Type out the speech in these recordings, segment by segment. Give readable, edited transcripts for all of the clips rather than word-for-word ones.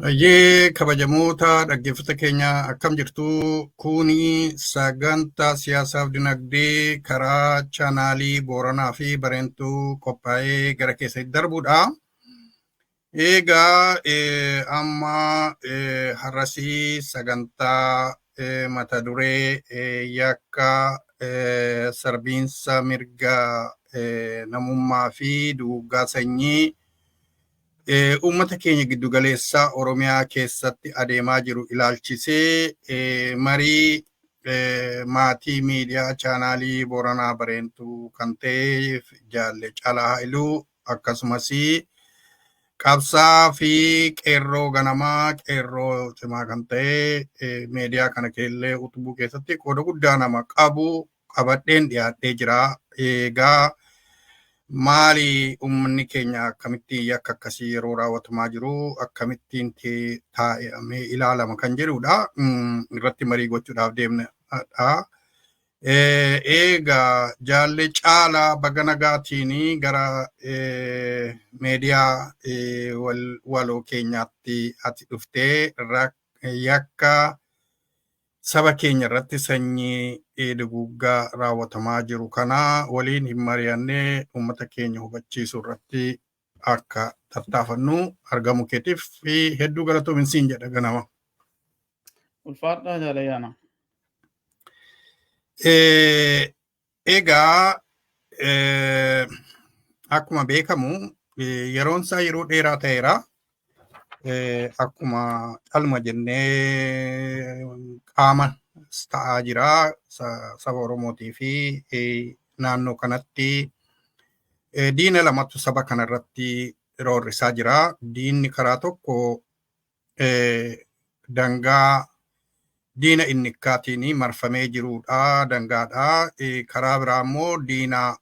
Baay'ee kabajamoota dhaggeeffattoota keenya, akkam jirtu? Kuni sagantaa siyaasaaf dinagdee karaa chaanaalii Booranaa fi Bareentuu qophaa'ee gara keessatti darbudha. Egaa amma har'asii sagantaa mata duree yakka sarbiinsa mirga namummaa fi duguuggaa sanyii uummata keenya giddugaleessaa Oromiyaa keessatti adeemaa jiru ilaalchisee marii maatii miidiyaa chaanaalii Booranaa Bareentuu kan ta'e Jaalle Caalaa Haayiluu, akkasumas qabsaa fi qeerroo ganamaa, qeerroo cimaa kan ta'e, miidiyaa kana keellee utubuu keessatti qooda guddaa nama qabu qabadheen dhiyaadhee jira. Egaa maali, uummanni keenya akkamittiin yakka akkasii yeroo raawwatamaa jiru akkamittiin taa'amee ilaalama kan jedhudha. Irratti marii gochuudhaaf deemnedha. Egaa Jaalle Caalaa, baga nagaatiin gara miidiyaa waloo keenyaatti ati dhuftee yakka saba keenya irratti sanyii duguuggaa raawwatamaa jiru kana waliin hin mari'annee uummata keenya hubachiisuu irratti akka tattaafannu argamu keetiif fi hedduu galatoomin siin jedha ganama. Ulfaadhaa, jaalayyaana. Egaa akkuma beekamu yeroon isaa yeroo dheeraa ta'eera. Akkuma calma jennee qaama ta'aa jira saba Oromootii fi naannoo kanatti diina lamatu saba kanarratti roorrisaa jira. Diinni karaa tokko dangaa diina innikkaatiin marfamee jirudha. Dangaadha. Karaa biraa immoo diina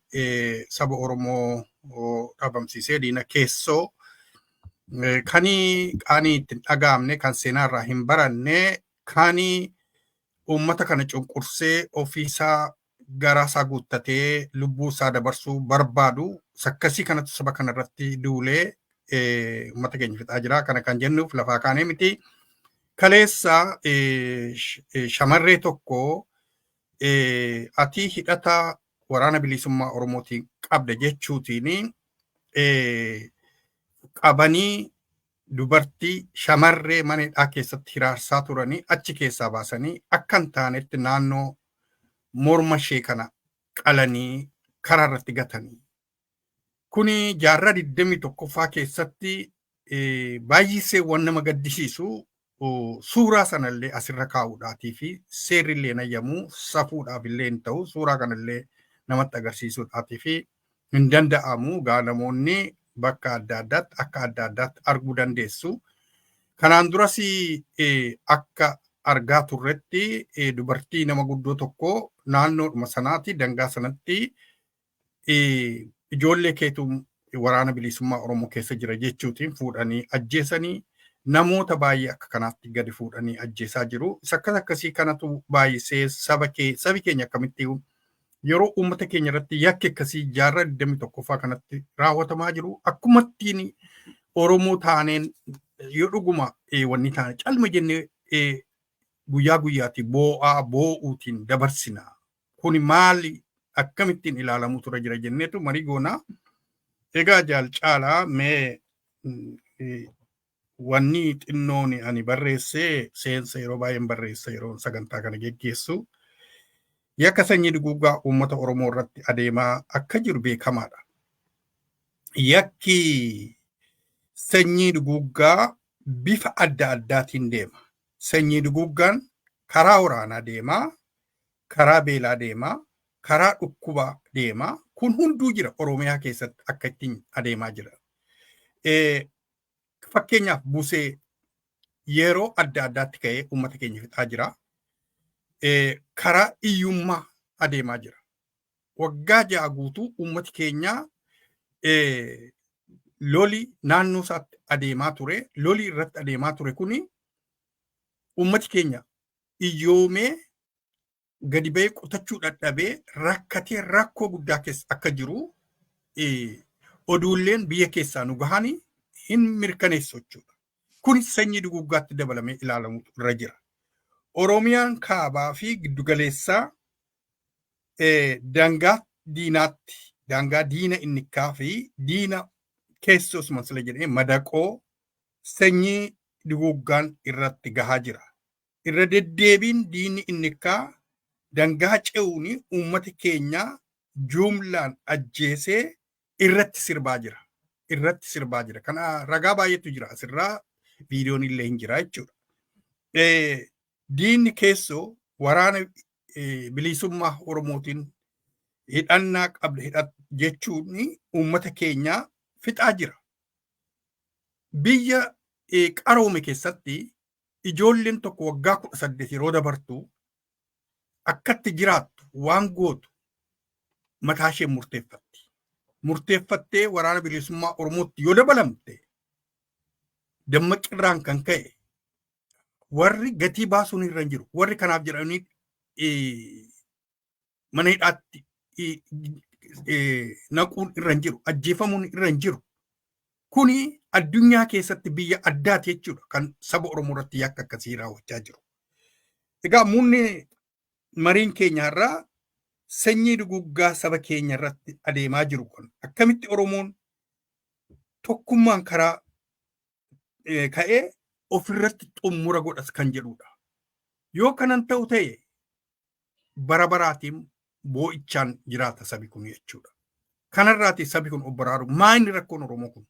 saba Oromoo dhabamsiisee, diina keessoo kani qaanii ittiin dhaga'amne, kan seenaarraa hin baranne, kani uummata kana cunqursee ofiisaa garaasaa guuttatee lubbuu isaa dabarsuu barbaadu sakkasii kanatu saba kanarratti duulee uummata keenya fixaa jira. Kana kan jennuuf lafaa kaanee miti. Kaleessa shamarree tokko ati hidhata Waraana Bilisummaa Oromootiin qabda jechuutiin qabanii, dubartii shamarree mana hidhaa keessatti hiraarsaa turanii, achi keessaa baasanii akka hin taanetti naannoo morma ishee kana qalanii karaa irratti gatanii. Kuni jaarraa 21ffaa keessatti baay'isee waan nama gaddisiisu. Suuraa sanallee asirra kaa'uudhaatii fi seerri illee nayyamu, safuudhaaf illee hin ta'u, suuraa kanallee namatti agarsiisuudhaatii fi hin danda'amu. Gaa namoonni bakka adda addaatti akka adda addaatti arguu dandeessu. Kanaan duras akka argaa turretti dubartii nama guddoo tokko naannoodhuma sanaati dangaa sanatti ijoollee keetu Waraana Bilisummaa Oromoo keessa jira jechuutiin fuudhanii ajjeesanii, namoota baay'ee akka kanaatti gadi fuudhanii ajjeesaa jiru. Isa akkas akkasii kanatu baay'isee saba kee sabi keenya akkamitti yeroo uummata keenya irratti yakki akkasii jaarraa 21ffaa kanatti raawwatamaa jiru akkumattiin Oromoo taaneen yoo dhuguma wanni taane calma jennee guyyaa guyyaatti boo'aa boo'uutiin dabarsina. Kuni maali, akkamittiin ilaalamuu tura jira jenneetu marii goonaa. Egaa Jaal Caalaa, mee wanni xinnoon ani barreessee, seensa yeroo baay'een barreessa yeroo sagantaa kana geggeessu, yakka sanyii duguuggaa uummata Oromoo irratti adeemaa akka jiru beekamaadha. Yakki sanyii duguuggaa bifa adda addaatiin deema. Sanyii duguuggaan karaa waraanaa deemaa, karaa beelaa deemaa, karaa dhukkubaa deemaa. Kun hunduu jira, Oromiyaa keessatti akka ittiin adeemaa jira. Fakkeenyaaf busee yeroo adda addaatti ka'ee uummata keenya fixaa jira. Karaa hiyyummaa adeemaa jira. Waggaa 6 guutuu uummati keenya loli naannoo isaatti adeemaa ture. Loli irratti adeemaa ture kuni uummati keenya iyyoomee gadi ba'ee qotachuu dadhabee rakkatee rakkoo guddaa keessa akka jiru oduulleen biyya keessaa nu gahanii hin mirkaneessu jechuudha. Kun sanyii duguggaatti dabalamee ilaalamu irra jira. Oromiyaan kaabaa fi giddugaleessaa daangaa diinaatti, daangaa diina innikkaa fi diina keessoo sila jedhee madaqoo sanyii duguggaan irratti gahaa jira. Irra deddeebiin diinni innikkaa dangaa ce'uun uummata keenya jumlaan ajjeesee irratti sirbaa jira. Irratti sirbaa jira. Kana ragaa baay'eetu jira. Asirraa viidiyoon illee hin jira jechuudha. Diinni keessoo waraana bilisummaa Oromootiin hidhannaa qabda hidhat jechuun uummata keenya fixaa jira. Biyya qaroome keessatti ijoolleen tokko waggaa 18 yeroo dabartu akkatti jiraattu waan gootu mataa ishee murteeffatti. Murteeffattee waraana bilisummaa Oromootti yoo dabalamte, dammaqirraan kan ka'e warri gatii baasuun irra hin jiru. Warri kanaaf jedhanii mana hidhaatti naquun irra hin jiru. Ajjeefamuun irra hin jiru. Kuni addunyaa keessatti biyya addaati jechuudha kan saba Oromoo irratti yakka akkasii raawwachaa jiru. Egaa muunni mariin keenya irraa sanyii duguggaa saba keenya irratti adeemaa jiru kun akkamitti Oromoon tokkummaan karaa ka'ee ofirratti xummura godhas kan jedhudha. Yoo kanan ta'u ta'e, bara baraatiin boo'ichaan jiraata sabi kun jechuudha. Kanarraati sabi kun of baraaru maa inni rakkoon Oromoo kun?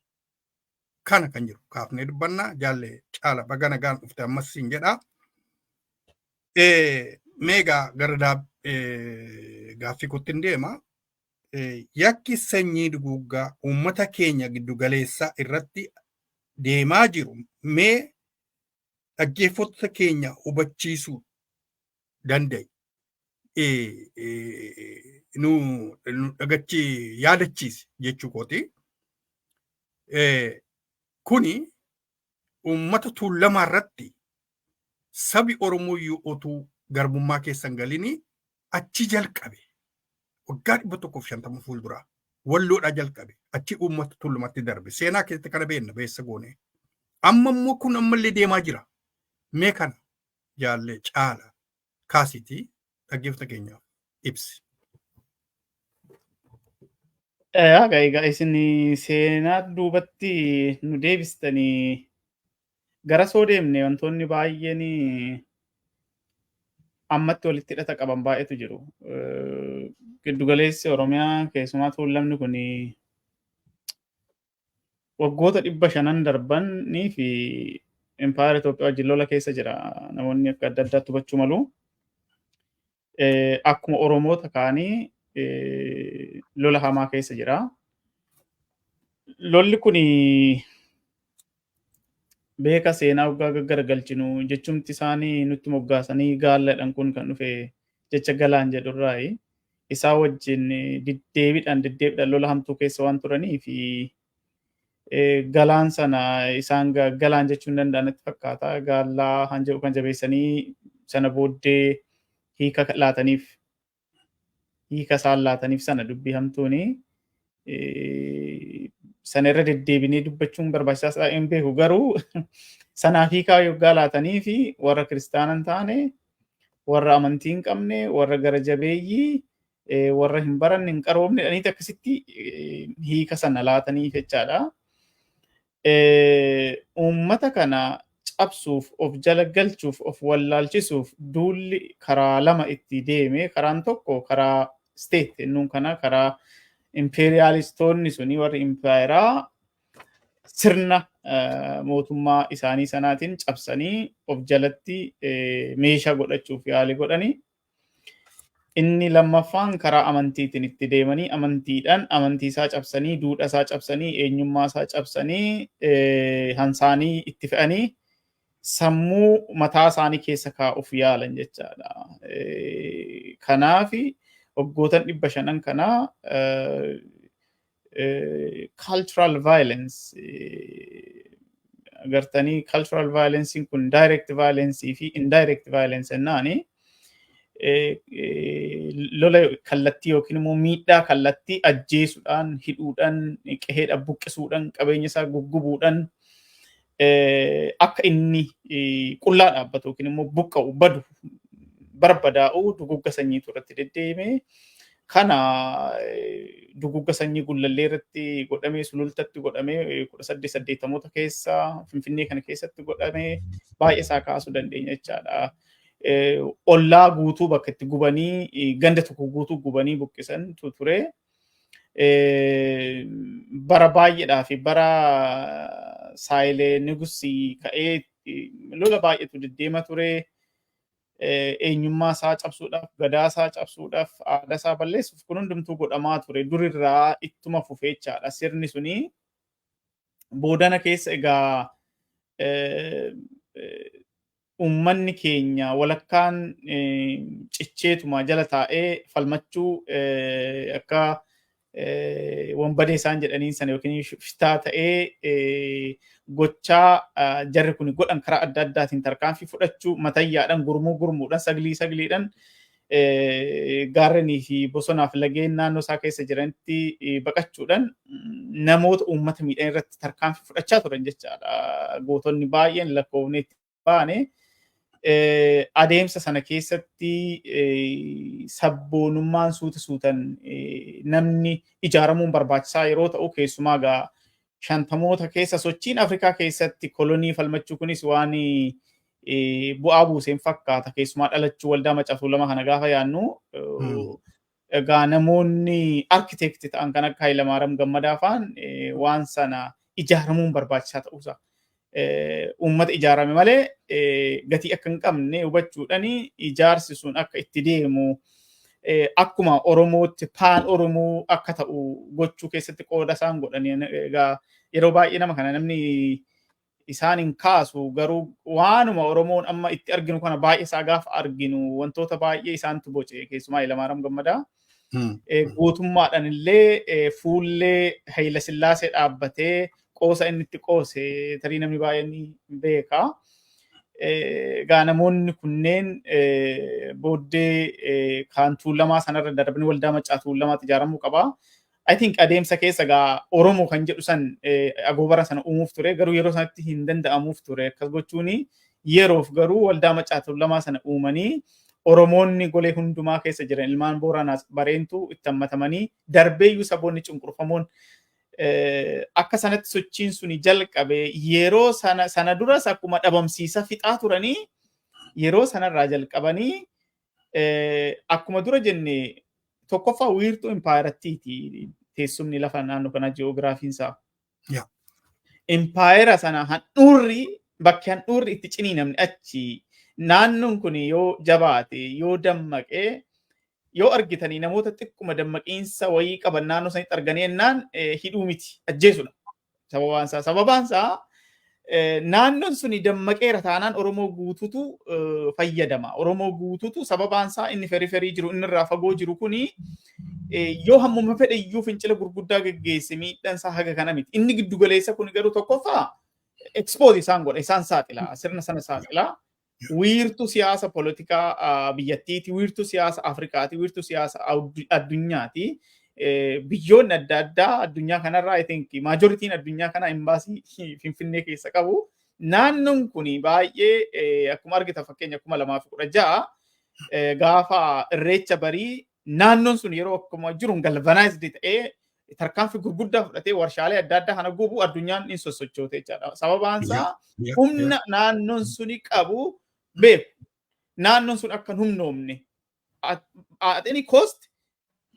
Kana kan jiru kaafnee dubbannaa. Jaallee Caala, baga nagaan dhufte ammas siin jedhaa. Meegaa gara gaaffii kootti hin deema. Yakki sanyii duguuggaa uummata keenya giddu galeessaa irratti deemaa jiru mee dhaggeeffattoota keenya hubachiisuu danda'e. Nu dhagachi yaadachiisi jechuu kooti. Kuni uummata Tuulamaa irratti sabi Oromoo iyyuu otuu garbummaa keessa hin galini achi jalqabe. Waggaa 150 fuulduraa Walloodhaa jalqabe, achi uummata Tuulamatti darbe. Seenaa keessatti kana beekna beessa goone. Amma immoo kun ammallee deemaa jira. Mee kana jaallee Caala kaasitii dhaggeeffata keenyaaf ibsi. Egaa isin seenaa duubatti nu deebistanii gara soo deemne, wantoonni baay'een ammatti walitti hidhata qaban baay'eetu jiru. Giddugaleessi Oromiyaa, keessumaa Tuulamni kun, waggoota 500 darbanii fi Impaayera Itoophiyaa wajjin lola keessa jira. Namoonni akka adda addaatti hubachuu malu. Akkuma Oromoota kaanii lola hamaa keessa jira. Lolli kun beeka seenaa waggaa gaggaragalchinu jechumti isaanii nutti moggaasanii gaalladhan kun kan dhufe jecha galaan jedhurraayi. Isaa wajjin deddeebiidhaan deddeebiidhaan lola hamtuu keessa waan turanii fi galaan sana isaan galaan jechuu hin danda'an natti fakkaata. Gaallaa han jedhu kan jabeessanii sana booddee hiika laataniif, hiika isaan laataniif sana dubbii hamtuuni sana irra deddeebinee dubbachuun barbaachisaa hin beeku, garuu sanaaf hiikaa yoggaa laatanii fi warra kiristaana hin taane, warra amantii hin qabne, warra gara jabeeyyii, warra hin baranne, hin qaroomne dhaniiti akkasitti hiika sana laatanii jechaadha. Uummata kana cabsuuf, of jala galchuuf, of wallaalchisuuf duulli karaa lama itti deeme. Karaan tokko karaa state jennuun kana, karaa impeeriyaalistoonni suni, warri impaayeraa sirna mootummaa isaanii sanaatiin cabsanii of jalatti meeshaa godhachuuf yaalii godhanii. Inni lammaffaan karaa amantiitiin itti deemanii amantiidhaan amantii isaa cabsanii, duudhaa isaa cabsanii, eenyummaa isaa cabsanii, hansaanii itti fe'anii sammuu mataa isaanii keessa kaa'uuf yaalan jechaadha. Kanaaf waggootan 500 kanaa cultural violence agartanii. Cultural violence kun direct violence fi indirect violence jennaani, lola kallattii yookiin immoo miidhaa kallattii ajjeesuudhaan, hidhuudhaan, qe'eedhaan buqqisuudhaan, qabeenya isaa guggubuudhaan Akka inni qullaa dhaabbatu yookiin immoo buqqa'u, badu, barbadaa'u dugugga sanyiitu irratti deddeeme. Kana dugugga sanyii Gullallee irratti godhamee, Sulultatti godhamee, 1880moota keessa Finfinnee kana keessatti godhamee baay'ee isaa kaasuu dandeenya jechaadha. Ollaa guutuu bakka itti gubanii, ganda tokko guutuu gubanii buqqisantu ture. Bara baay'eedhaa fi bara Saayilee Nigusii ka'ee lola baay'eetu deddeema ture. Eenyummaa isaa cabsuudhaaf, gadaa isaa cabsuudhaaf, aadaa isaa balleessuuf kun hundumtuu godhamaa ture. Durirraa ittuma fufee jechaadha. Sirni suni boodana keessa egaa uummanni keenya walakkaan cicheetuma jala taa'ee falmachuu akka wanbadee isaan jedhaniin sana yookiin shiftaa ta'ee gochaa jarri kun godhan karaa adda addaatiin tarkaanfii fudhachuu, matayyaadhaan, gurmuu gurmuudhaan, saglii sagliidhaan gaarrenii fi bosonaaf lageen naannoo isaa keessa jiranitti baqachuudhaan namoota uummata miidhan irratti tarkaanfii fudhachaa turan jechaadha. Gootonni baay'een lakkoofnee itti baane. Adeemsa sana keessatti sabboonummaan suuta suutan namni ijaaramuun barbaachisaa yeroo ta'u, keessumaa gaa 50moota keessa sochiin Afrikaa keessatti kolonii falmachuu kunis waan bu'aa buuseen fakkaata. Keessumaa dhalachuu Waldaa Macaa Tuulamaa kana gaafa yaannu, egaa namoonni architect ta'an kan akka Hayilamaariyaam Gammadaa fa'aan waan sana ijaaramuun barbaachisaa ta'uusaa, uummata ijaarame malee gatii akka hin qabne hubachuudhaan ijaarsi sun akka itti deemu, akkuma Oromootti paan Oromoo akka ta'u gochuu keessatti qooda isaan godhan. Egaa yeroo baay'ee nama kana namni isaan hin kaasu, garuu waanuma Oromoon amma itti arginu kana baay'ee isaa gaafa arginu wantoota baay'ee isaantu boce, keessumaa Hayilamaariyaam Gammadaa. Gootummaadhaan illee fuullee Hayila Sillaasee dhaabbatee qoosa inni itti qoose tarii namni baay'een ni beeka. Egaa namoonni kunneen booddee kan Tuulamaa sanarra darbanii Waldaa Macaa Tuulamaatti ijaaramuu qaba. I think adeemsa keessa egaa Oromoo kan jedhu san agoobara sana uumuuf ture, garuu yeroo sanatti hin danda'amuuf ture akkas gochuuni. Yeroof garuu Waldaa Macaa Tuulamaa sana uumanii, Oromoonni golee hundumaa keessa jiran, ilmaan Booranaas Bareentuu itti hammatamanii, darbeeyyuu saboonni cunqurfamoon akka sanatti sochiin suni jalqabe. Yeroo sana sana duras akkuma dhabamsiisa fixaa turanii, yeroo sanarraa jalqabanii akkuma dura jenne, tokkoffaa wiirtuu impaayarattiiti teessumni lafa naannoo kanaa, ji'oogiraafiin isaa. Impaayera sana handhuurri, bakki handhuurri itti ciniinamne achi. Naannoon kun yoo jabaate, yoo dammaqee, yoo argitanii namoota xiqquma dammaqiinsa wayii qaban naannoo sanitti arganii jennaan hidhuu miti, ajjeesudha. Sababaan isaa naannoon suni dammaqeera taanaan Oromoo guututu fayyadama. Oromoo guututu, sababaan isaa inni periphery jiru, inni irraa fagoo jiru kuni yoo hammuma fedhe iyyuu fincila gurguddaa geggeesse miidhaan isaa haga kana miti. Inni giddu galeessa kun garuu tokkoffaa expose isaan godha, isaan saaxila, sirna sana saaxila. Wiirtuu siyaasa poolitikaa biyyattiiti, wiirtuu siyaasa Afrikaati, wiirtuu siyaasa addunyaati. Biyyoonni adda addaa addunyaa kanarraa, I think majorityn addunyaa kanaa imbaasii Finfinnee keessa qabu. Naannoon kun baay'ee akkuma argita, fakkeenya 2016 gaafa Irreecha barii naannoon sun yeroo akkuma jiru galvanized ta'ee tarkaanfii gurguddaa fudhatee warshaalee adda addaa kana gubu, addunyaan ni sossochoote jechaadha. Sababaan isaa humna naannoon suni qabu beeku. Naannoon sun akka hin humnoomne at any cost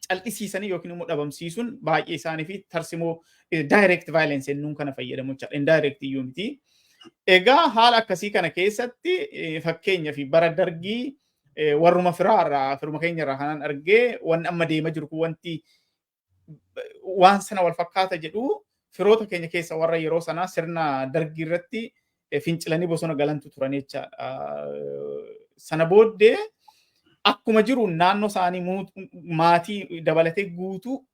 cal'isiisanii yookiin immoo dhabamsiisuun baay'ee isaanii fi tarsimoo direct violence jennuun kana fayyadamu jechaadha. Indirect iyyuu miti. Egaa haala akkasii kana keessatti fakkeenya fi bara Dargii warruma firaarraa, firuma keenyarraa kanan argee, wanni amma deema jiru kun wanti waan sana wal fakkaata jedhu, firoota keenya keessa warra yeroo sanaa sirna Dargii irratti fincilanii bosona galantu turan jechaadha. Sana booddee akkuma jiru naannoo isaanii maatii dabalatee guutuu,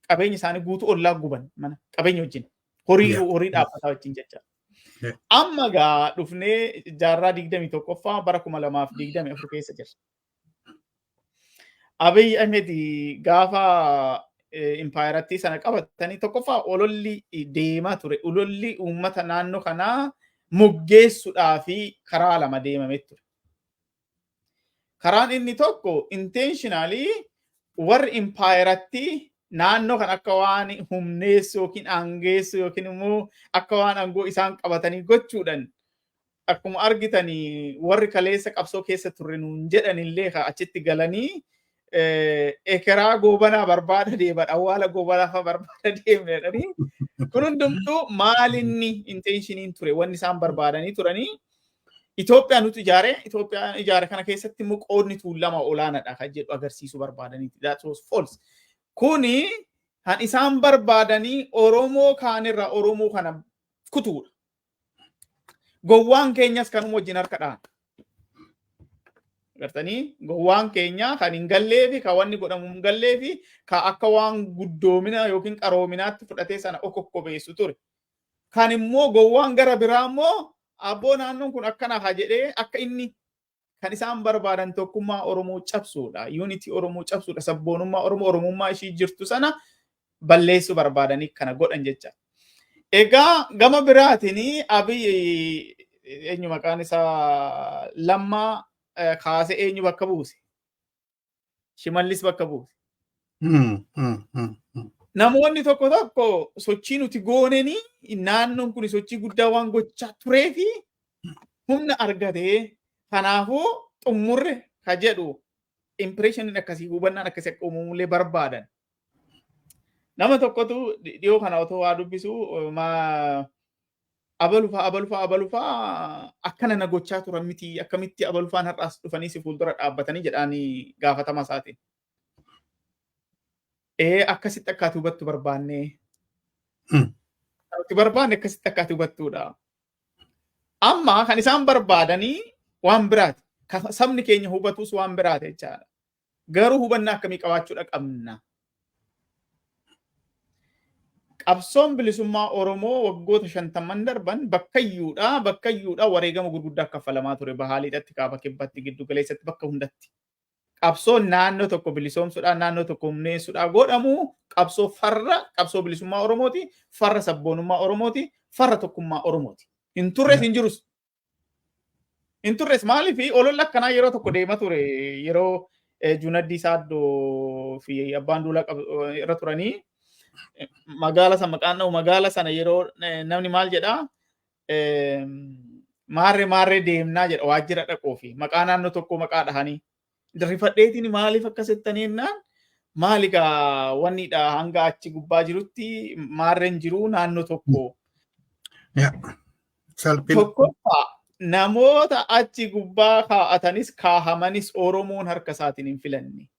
qabeenya isaanii guutuu ollaa guban, mana qabeenya wajjin, horii, horii dhaabbataa wajjin jecha. Amma gaa dhufnee jaarraa 21ffaa bara 2024 keessa jirra. Abiy Ahmed gaafa impaayerattii sana qabatanii, tokkoffaa ololli deemaa ture. Ololli uummata naannoo kanaa moggeessuudhaa fi karaa lama deemamee ture. Karaan inni tokko intentionally warri impaayerattii naannoo kan akka waan humneessu yookiin aangeessu yookiin immoo akka waan aangoo isaan qabatanii gochuudhaan, akkuma argitanii warri kaleessa qabsoo keessa turre nuun jedhanillee achitti galanii ekeraa Goobanaa barbaada deeman, awwaala Goobanaa fa barbaada deemne jedhanii. Kun hundumtuu maalinni intentioniin ture, wanni isaan barbaadanii turanii Itoophiyaa nuti ijaare, Itoophiyaan ijaare kana keessatti immoo qoodni Tuulamaa olaanaadha kan jedhu agarsiisuu barbaadaniiti. That was false. Kuni kan isaan barbaadanii Oromoo kaanirraa Oromoo kana kutuudha. Gowwaan keenyas kanuma wajjin harka dhahan. Gartanii, gowwaan keenya kan hin gallee fi kan wanni godhamu hin gallee fi kan akka waan guddoomina yookiin qaroominaatti fudhatee sana okokkobeessu ture. Kan immoo gowwaan gara biraa immoo abboo naannoon kun akkana haa jedhee akka inni kan isaan barbaadan tokkummaa Oromoo cabsuudha. Unity Oromoo cabsuudha. Sabboonummaa Oromoo, Oromummaa ishii jirtu sana balleessuu barbaadanii kana godhan jecha. Egaa gama biraatiin Abiy, eenyu maqaan isaa, Lammaa kaasee eenyu bakka buuse? Shimallis bakka buuse. Namoonni tokko tokko sochii nuti gooneni naannoon kun sochii guddaa waan gochaa turee fi humna argatee, kanaafuu xumurre ka jedhu impressioniin akkasii, hubannaan akkasii akka uumamullee barbaadan. Nama tokkotu dhiyoo kana otoo waa dubbisu, abalufaa abalufaa abalufaa akkana na gochaa turan miti, akkamitti abalufaan har'aas dhufanii si fuuldura dhaabbatanii jedhaanii gaafatama isaatiin. Ee, akkasitti akka ati hubattu barbaanne. Nuti barbaanne akkasitti akka ati hubattuudha. Amma kan isaan barbaadanii waan biraati. Sabni keenya hubatus waan biraati jechaadha. Garuu hubannaa akkamii qabaachuudha qabna? Qabsoon bilisummaa Oromoo waggoota 50n darban bakkayyuudhaa bakkayyuudhaa wareegama gurguddaa kaffalamaa ture. Bahaa, lixatti, kaaba, kibbatti, giddu galeessatti, bakka hundatti. Qabsoon naannoo tokko bilisoomsuudhaan, naannoo tokko humneessuudhaan godhamu qabsoo farra qabsoo bilisummaa Oromooti, farra sabboonummaa Oromooti, farra tokkummaa Oromooti. Hin turres, hin jirus. Hin turres. Maaliif ololli akkanaa yeroo tokko deema ture, yeroo Junaddii Saaddoo fi Abbaan Duulaa irra turanii, magaala sana maqaan dha'u, magaala sana yeroo namni maal jedhaa, maarree maarree deemnaa jedha, waajjira dhaqoo fi maqaa naannoo tokkoo maqaa dhahanii. Rifadheetiin maaliif akkas jettanii jennaan, maali gaa wannidha, hanga achi gubbaa jirutti maarreen jiru naannoo tokko. Salphina. Tokkoffaa, namoota achi gubbaa kaa'atanis kaahamanis Oromoon harka isaatiin hin filanne.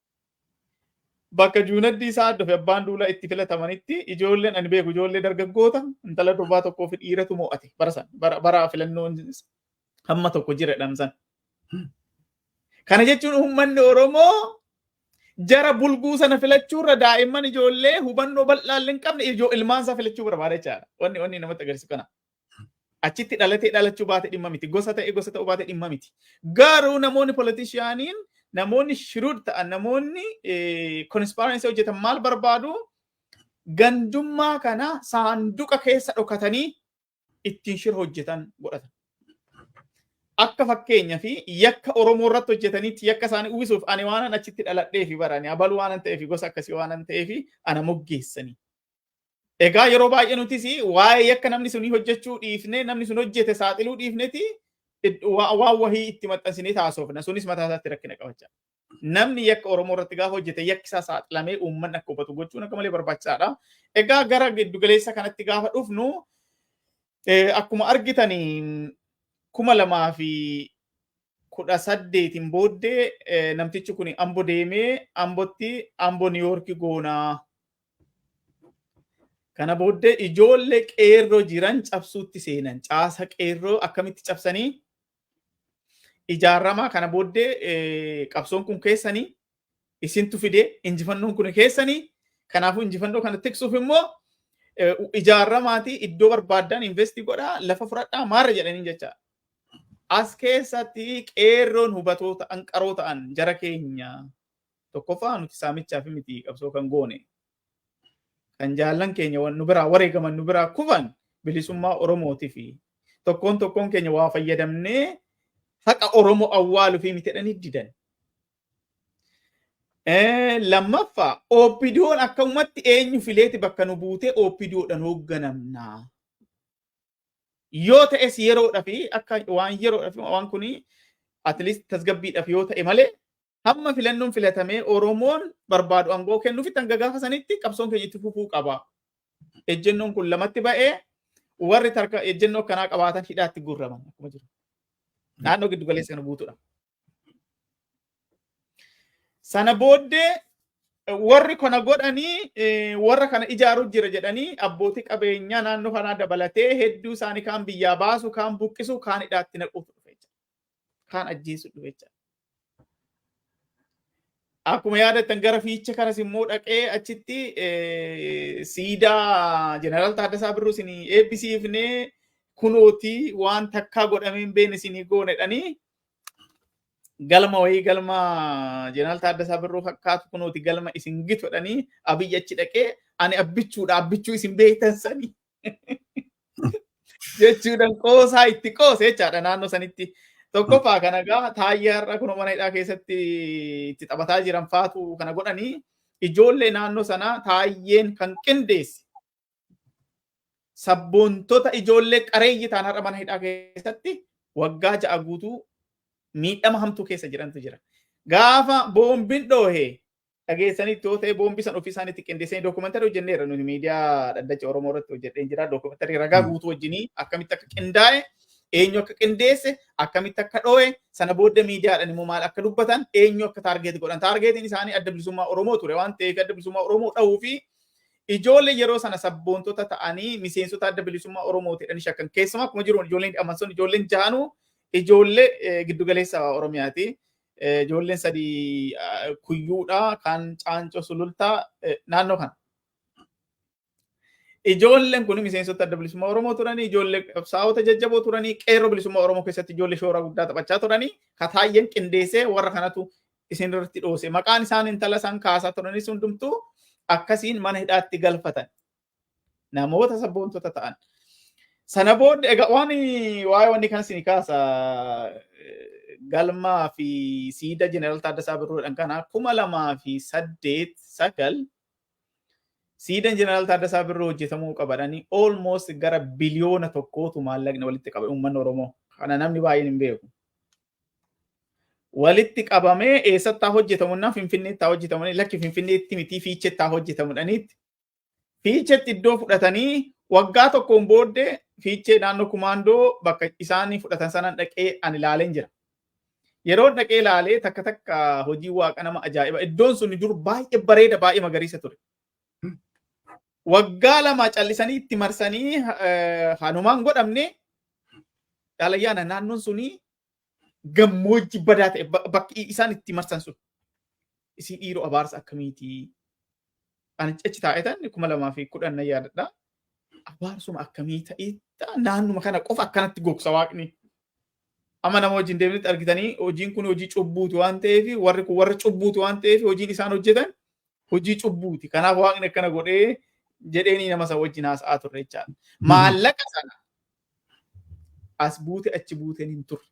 Bakka Juunaddii Saaddoo fi Abbaan Duulaa itti filatamanitti ijoolleen ani beeku, ijoollee dargaggoota, intala durbaa tokkoo fi dhiiratu mo'ate bara san, bara filannoon hamma tokko jira jedhamsan. Kana jechuun uummanni Oromoo jara bulguu sana filachuurra daa'imman, ijoollee hubannoo bal'aa hin qabne, ijoo ilmaansaa filachuu barbaada jechaadha. Wanni namatti agarsiisu kana. Achitti dhalatee dhalachuu baate dhimma miti. Gosa ta'e gosa ta'uu baate dhimma miti. Garuu namoonni politicianiin, namoonni shrewd ta'an, namoonni conspiracy hojjetan maal barbaadu? Gandummaa kana saanduqa keessa dhokatanii ittiin shira hojjetan godhatan. Akka fakkeenya fi yakka Oromoo irratti hojjetaniitti yakka isaanii uwwisuuf, ani waanan achitti dhaladhee fi barani abaluu waanan ta'eef, gosa akkasii waanan ta'eef ana moggeessanii. Egaa yeroo baay'ee nutis waa'ee yakka namni sun hojjechuu dhiifnee, namni sun hojjete saaxiluu dhiifneeti, waan wahii itti maxxansinee taasofna. Sunis mataa isaatti rakkina qabachaa. Namni yakka Oromoo irratti gaafa hojjete yakki isaa saaxilamee uummanni akka hubatu gochuun akka malee barbaachisaadha. Egaa gara giddugaleessa kanatti gaafa dhufnu, akkuma argitanii 2018n booddee namtichi kun Ambo deemee, Ambotti Ambo Niiwoorki goonaa. Kana booddee ijoollee qeerroo jiran cabsuutti seenan. Caasa qeerroo akkamitti cabsanii ijaaramaa, kana booddee qabsoon kun keessanii, isintu fidee, injifannoon kun keessanii, kanaafuu injifannoo kana tiksuuf immoo ijaarramaatii iddoo barbaaddan invest godhaa, lafa fudhadhaa, maarra jedhanii jecha. As keessatti qeerroon hubatoo ta'an, qaroo ta'an, jara keenya, tokkoffaa nuti saamichaa fi miti qabsoo kan goone. Kan jaallan keenya nu biraa wareegaman, nu biraa kufan bilisummaa Oromootii fi tokkoon tokkoon keenya waa fayyadamnee haqa Oromoo awwaaluu fi miti jedhanii didan. Lammaffaa, OPDO'n akkamumatti eenyu fileeti bakka nu buutee OPDOdhaan hoogganamna? Yoo ta'es yeroodhaa fi akka waan yeroodhaa fi waan kuni at least tasgabbiidhaaf yoo ta'e malee, hamma filannoon filatamee Oromoon barbaadu aangoo kennuufitti, hanga gaafa sanitti qabsoon keenya itti fufuu qaba. Ejjennoon kun lamatti ba'ee, warri tarka ejjennoo akkanaa qabaatan hidhaatti guurraman akkuma jiru. Naannoo giddu galeessa kana guutuudha. Sana booddee warri kana godhanii warra kana ijaaruu jira jedhanii abbootii qabeenyaa naannoo kanaa dabalatee hedduu isaanii kaan biyyaa baasu, kaan buqqisu, kaan hidhaatti naquutu dhufe jechuudha. Kaan ajjeesu dhufe jechuudha. Akkuma yaadattan, gara fiicha kanas immoo dhaqee achitti siidaa Jeneraal Taaddasaa Birruu isinii eebbisiifnee, kunootii waan takkaa godhamee hin beekne isinii goone jedhanii, galma wayii, galma Jeneraal Taaddasaa Birruu fakkaatu, kunooti galma isin gitu jedhanii, Abiyyi achi dhaqee "Ani Abbichuudha, Abbichuu isin beektan sanii" jechuudhaan qoosaa itti qoose jechaadha naannoo sanitti. Tokkoffaa kana gaa Taayyee har'a kun mana hidhaa keessatti itti taphataa jiran faatu kana godhanii, ijoollee naannoo sanaa Taayyeen kan qindeesse, sabboontota ijoollee qareeyyii ta'an har'a mana hidhaa keessatti waggaa 6 guutuu miidhama hamtuu keessa jirantu jira. Gaafa boombiin dhoohe dhageessanitti yoo ta'e, boombii san ofii isaaniitti qindeessanii, dookumentarii hojjenneerra nuti, miidiyaa Dhaddacha Oromoo irratti hojjedheen jira. Dookumentarii ragaa guutuu wajjinii, akkamitti akka qindaa'e, eenyu akka qindeesse, akkamitti akka dhoohe, sana booda miidiyaadhaan immoo maal akka dubbatan, eenyu akka target godhan. Targetiin isaanii Adda Bilisummaa Oromoo ture waan ta'eef, Adda Bilisummaa Oromoo dhahuu fi ijoollee yeroo sana sabboontota ta'anii miseensota Adda Bilisummaa Oromoo jedhanii shakkan. Keessumaa akkuma jiru ijoolleen hidhaman sun, ijoolleen jahanuu ijoollee giddugaleessa Oromiyaati. Ijoolleen sadii Kuyyuudha, kaan Caancoo, Sulultaa, naannoo kana. Ijoolleen kun miseensota Adda Bilisummaa Oromoo turanii, ijoollee qabsaa'ota jajjaboo turanii, qeerroo bilisummaa Oromoo keessatti ijoollee shoora guddaa taphachaa turanii, kataayyeen qindeessee warra kanatu isin irratti dhoose. Maqaan isaan intala isaan kaasaa turanis hundumtuu akkasiin mana hidhaatti galfatan. Namoota sabboontota ta'an. Sana booda egaa waan waa'ee wanni kan isin kaasa, galmaa fi siidaa Jeneraal Taaddasaa Birruudhaan kana, 2008 9 siidaan Jeneraal Taaddasaa Birruu hojjetamuu qabadhanii almost gara biliyoona 1tu maallaqni walitti qabe uummanni Oromoo. Kana namni baay'een hin beeku. Walitti qabamee eessatti haa hojjetamu naan, Finfinneetti haa hojjetamu, lakki Finfinneetti miti, Fiicheetti haa hojjetamu dhaniitti. Fiicheetti iddoo fudhatanii, waggaa tokkoon booddee Fiichee naannoo Kumaandoo bakka isaanii fudhatan sanan dhaqee ani ilaaleen jira. Yeroo dhaqee ilaalee, takka takka hojii Waaqa nama ajaa'iba. Iddoon sun dur baay'ee bareeda, baay'ee magariisa ture. Waggaa 2 callisanii itti marsanii hanumaan godhamne dhaalayyaana, naannoon suni gammoojji badaa ta'e bakki isaan itti marsan sun. Isii dhiiroo abaarsa akkamiitii? Ani achi taa'etan 2010 na yaadadha. Abaarsuma akkamii ta'e naannuma kana qofa akkanatti gogsa Waaqni? Amma nama wajjin deemnitti argitanii, hojiin kun hojii cubbuuti waan ta'eef, warri kun warra cubbuuti waan ta'eef, hojiin isaan hojjetan hojii cubbuuti. Kanaaf Waaqni akkana godhee jedheenii nama isa wajjin haasa'aa turre jechaadha. Maallaqa sana as buute achi buuteen hin turre.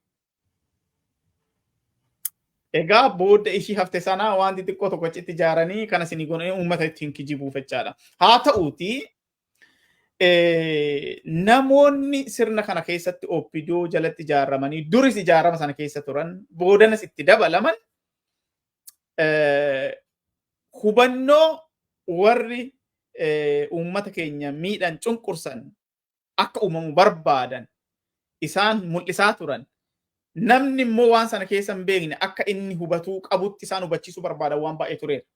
Egaa booda ishii hafte sana waan xixiqqoo tokko achitti ijaaranii kana isinii godhanii uummata ittiin kijibuuf jechaadha. Haa ta'uuti, namoonni sirna kana keessatti OPDO jalatti ijaaramanii, duris ijaarama sana keessa turan, boodanas itti dabalaman, hubannoo warri uummata keenya miidhan, cunqursan akka uumamu barbaadan isaan mul'isaa turan. Namni immoo waan sana keessa hin beekne akka inni hubatuu qabutti isaan hubachiisuu barbaadan waan baay'ee tureera.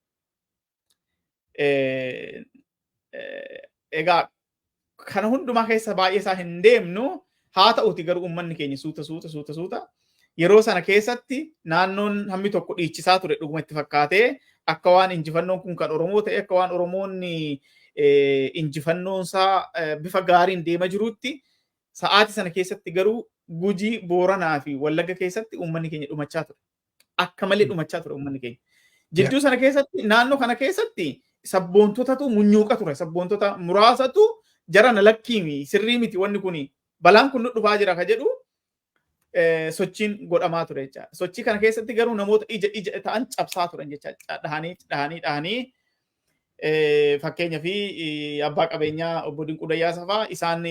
Egaa kana hundumaa keessa baay'ee isaa hin deemnu. Haa ta'uti garuu, uummanni keenya suuta suuta suuta suuta yeroo sana keessatti naannoon hammi tokko dhiichisaa ture dhuguma itti fakkaatee, akka waan injifannoon kun kan Oromoo ta'e, akka waan Oromoonni injifannoonsaa bifa gaariin deema jirutti, sa'aatii sana keessatti garuu Gujii, Booranaa fi Wallagga keessatti uummanni keenya dhumachaa ture. Akka malee dhumachaa ture uummanni keenya. Jidduu sana keessatti, naannoo kana keessatti Sabboontotatu munyuuqa ture. Sabboontota muraasatu jara na lakkiimi, sirrii miti, wanni kuni, balaan kun nu dhufaa jira ka jedhu sochiin godhamaa ture jechaadha. Sochii kana keessatti garuu namoota ija ija ta'an cabsaa turan jechaadha. Dhahanii dhahanii dhahanii, fakkeenya fi abbaa qabeenyaa obbo Dinquu Dayyaasa fa'aa isaan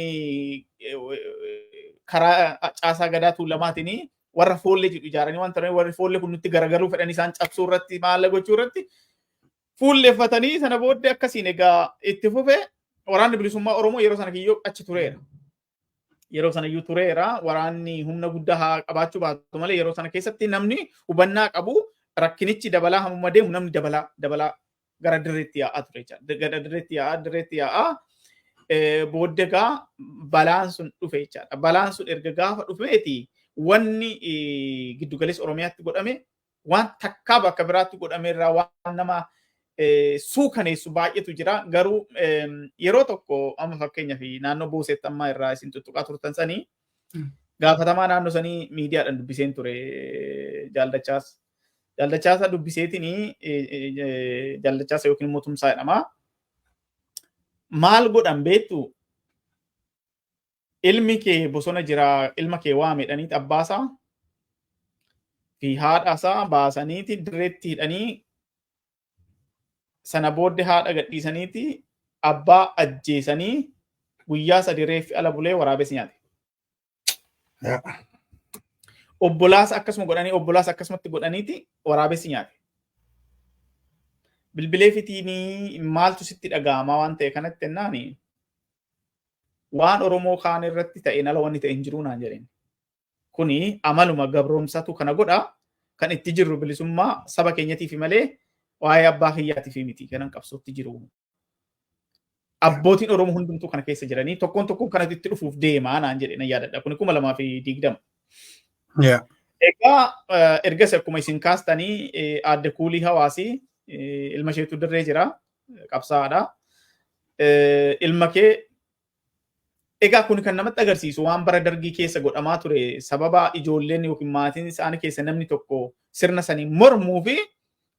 karaa caasaa gadaa Tuulamaatiin warra Foollee jedhu ijaaranii waan turaniif, warri Foollee kun nutti garagaluu fedhan isaan cabsuu irratti, maalla gochuu irratti fuulleeffatanii, sana booddee akkasiin egaa itti fufe. Waraanni Bilisummaa Oromoo yeroo sana kiyyoo achi tureera. Yeroo sana iyyuu tureera. Waraanni humna guddaa haa qabaachuu baatu malee, yeroo sana keessatti namni hubannaa qabu rakkinichi dabalaa hammuma deemu namni dabalaa dabalaa gara dirreetti yaa'aa ture jechaadha. Gara dirreetti yaa'aa, dirreetti yaa'aa, booddee gaa balaan sun dhufe jechaadha. Balaan sun erga gaafa dhufeeti wanni giddugaleessa Oromiyaatti godhame waan takkaa bakka biraatti godhame irraa waan nama suukaneessu baay'eetu jira. Garuu yeroo tokko amma fakkeenyaaf naannoo Booseetti amma irraa isin tuttuqaa turtan sanii gaafatamaa naannoo sanii miidiyaadhaan dubbiseen ture, Jaaldachaas. Jaaldachaasa dubbiseetiin, Jaaldachaasa yookiin immoo Tumsaa jedhama. Maal godhan beektu? Ilmi kee bosona jira, ilma kee waamedhanii abbaasaa fi haadhasaa baasaniiti dirreetti hidhanii, sana booddee haadha gadhiisaniiti abbaa ajjeesanii, guyyaa 3 reeffi ala bulee waraabessi nyaate. Obbolaasa akkasuma godhanii, obbolaasa akkasumatti godhaniiti waraabessi nyaate. Bilbilee fitiinii maaltu sitti dhaga'amaa waan ta'e kanatti jennaani, waan Oromoo kaan irratti ta'een ala wanni ta'e hin jiru naan jedheen. Kuni amaluma gabroomsatu kana godha, kan itti jirru bilisummaa saba keenyatiif malee waa'ee abbaa kiyyaatiif miti kanan qabsootti jiru. Abbootiin Oromoo hundumtuu kana keessa jiranii tokkoon tokkoon kanatti itti dhufuuf deemaa naan jedhe, nan yaadadha. Kuni 2020. Egaa ergas akkuma isin kaastanii aadde Kuulii Hawaasii ilma isheetu dirree jira, qabsaa'aadha. Ilma kee egaa kun kan namatti agarsiisu waan bara Dargii keessa godhamaa ture, sababa ijoolleen yookiin maatiin isaanii keessa namni tokko sirna sanii mormuu fi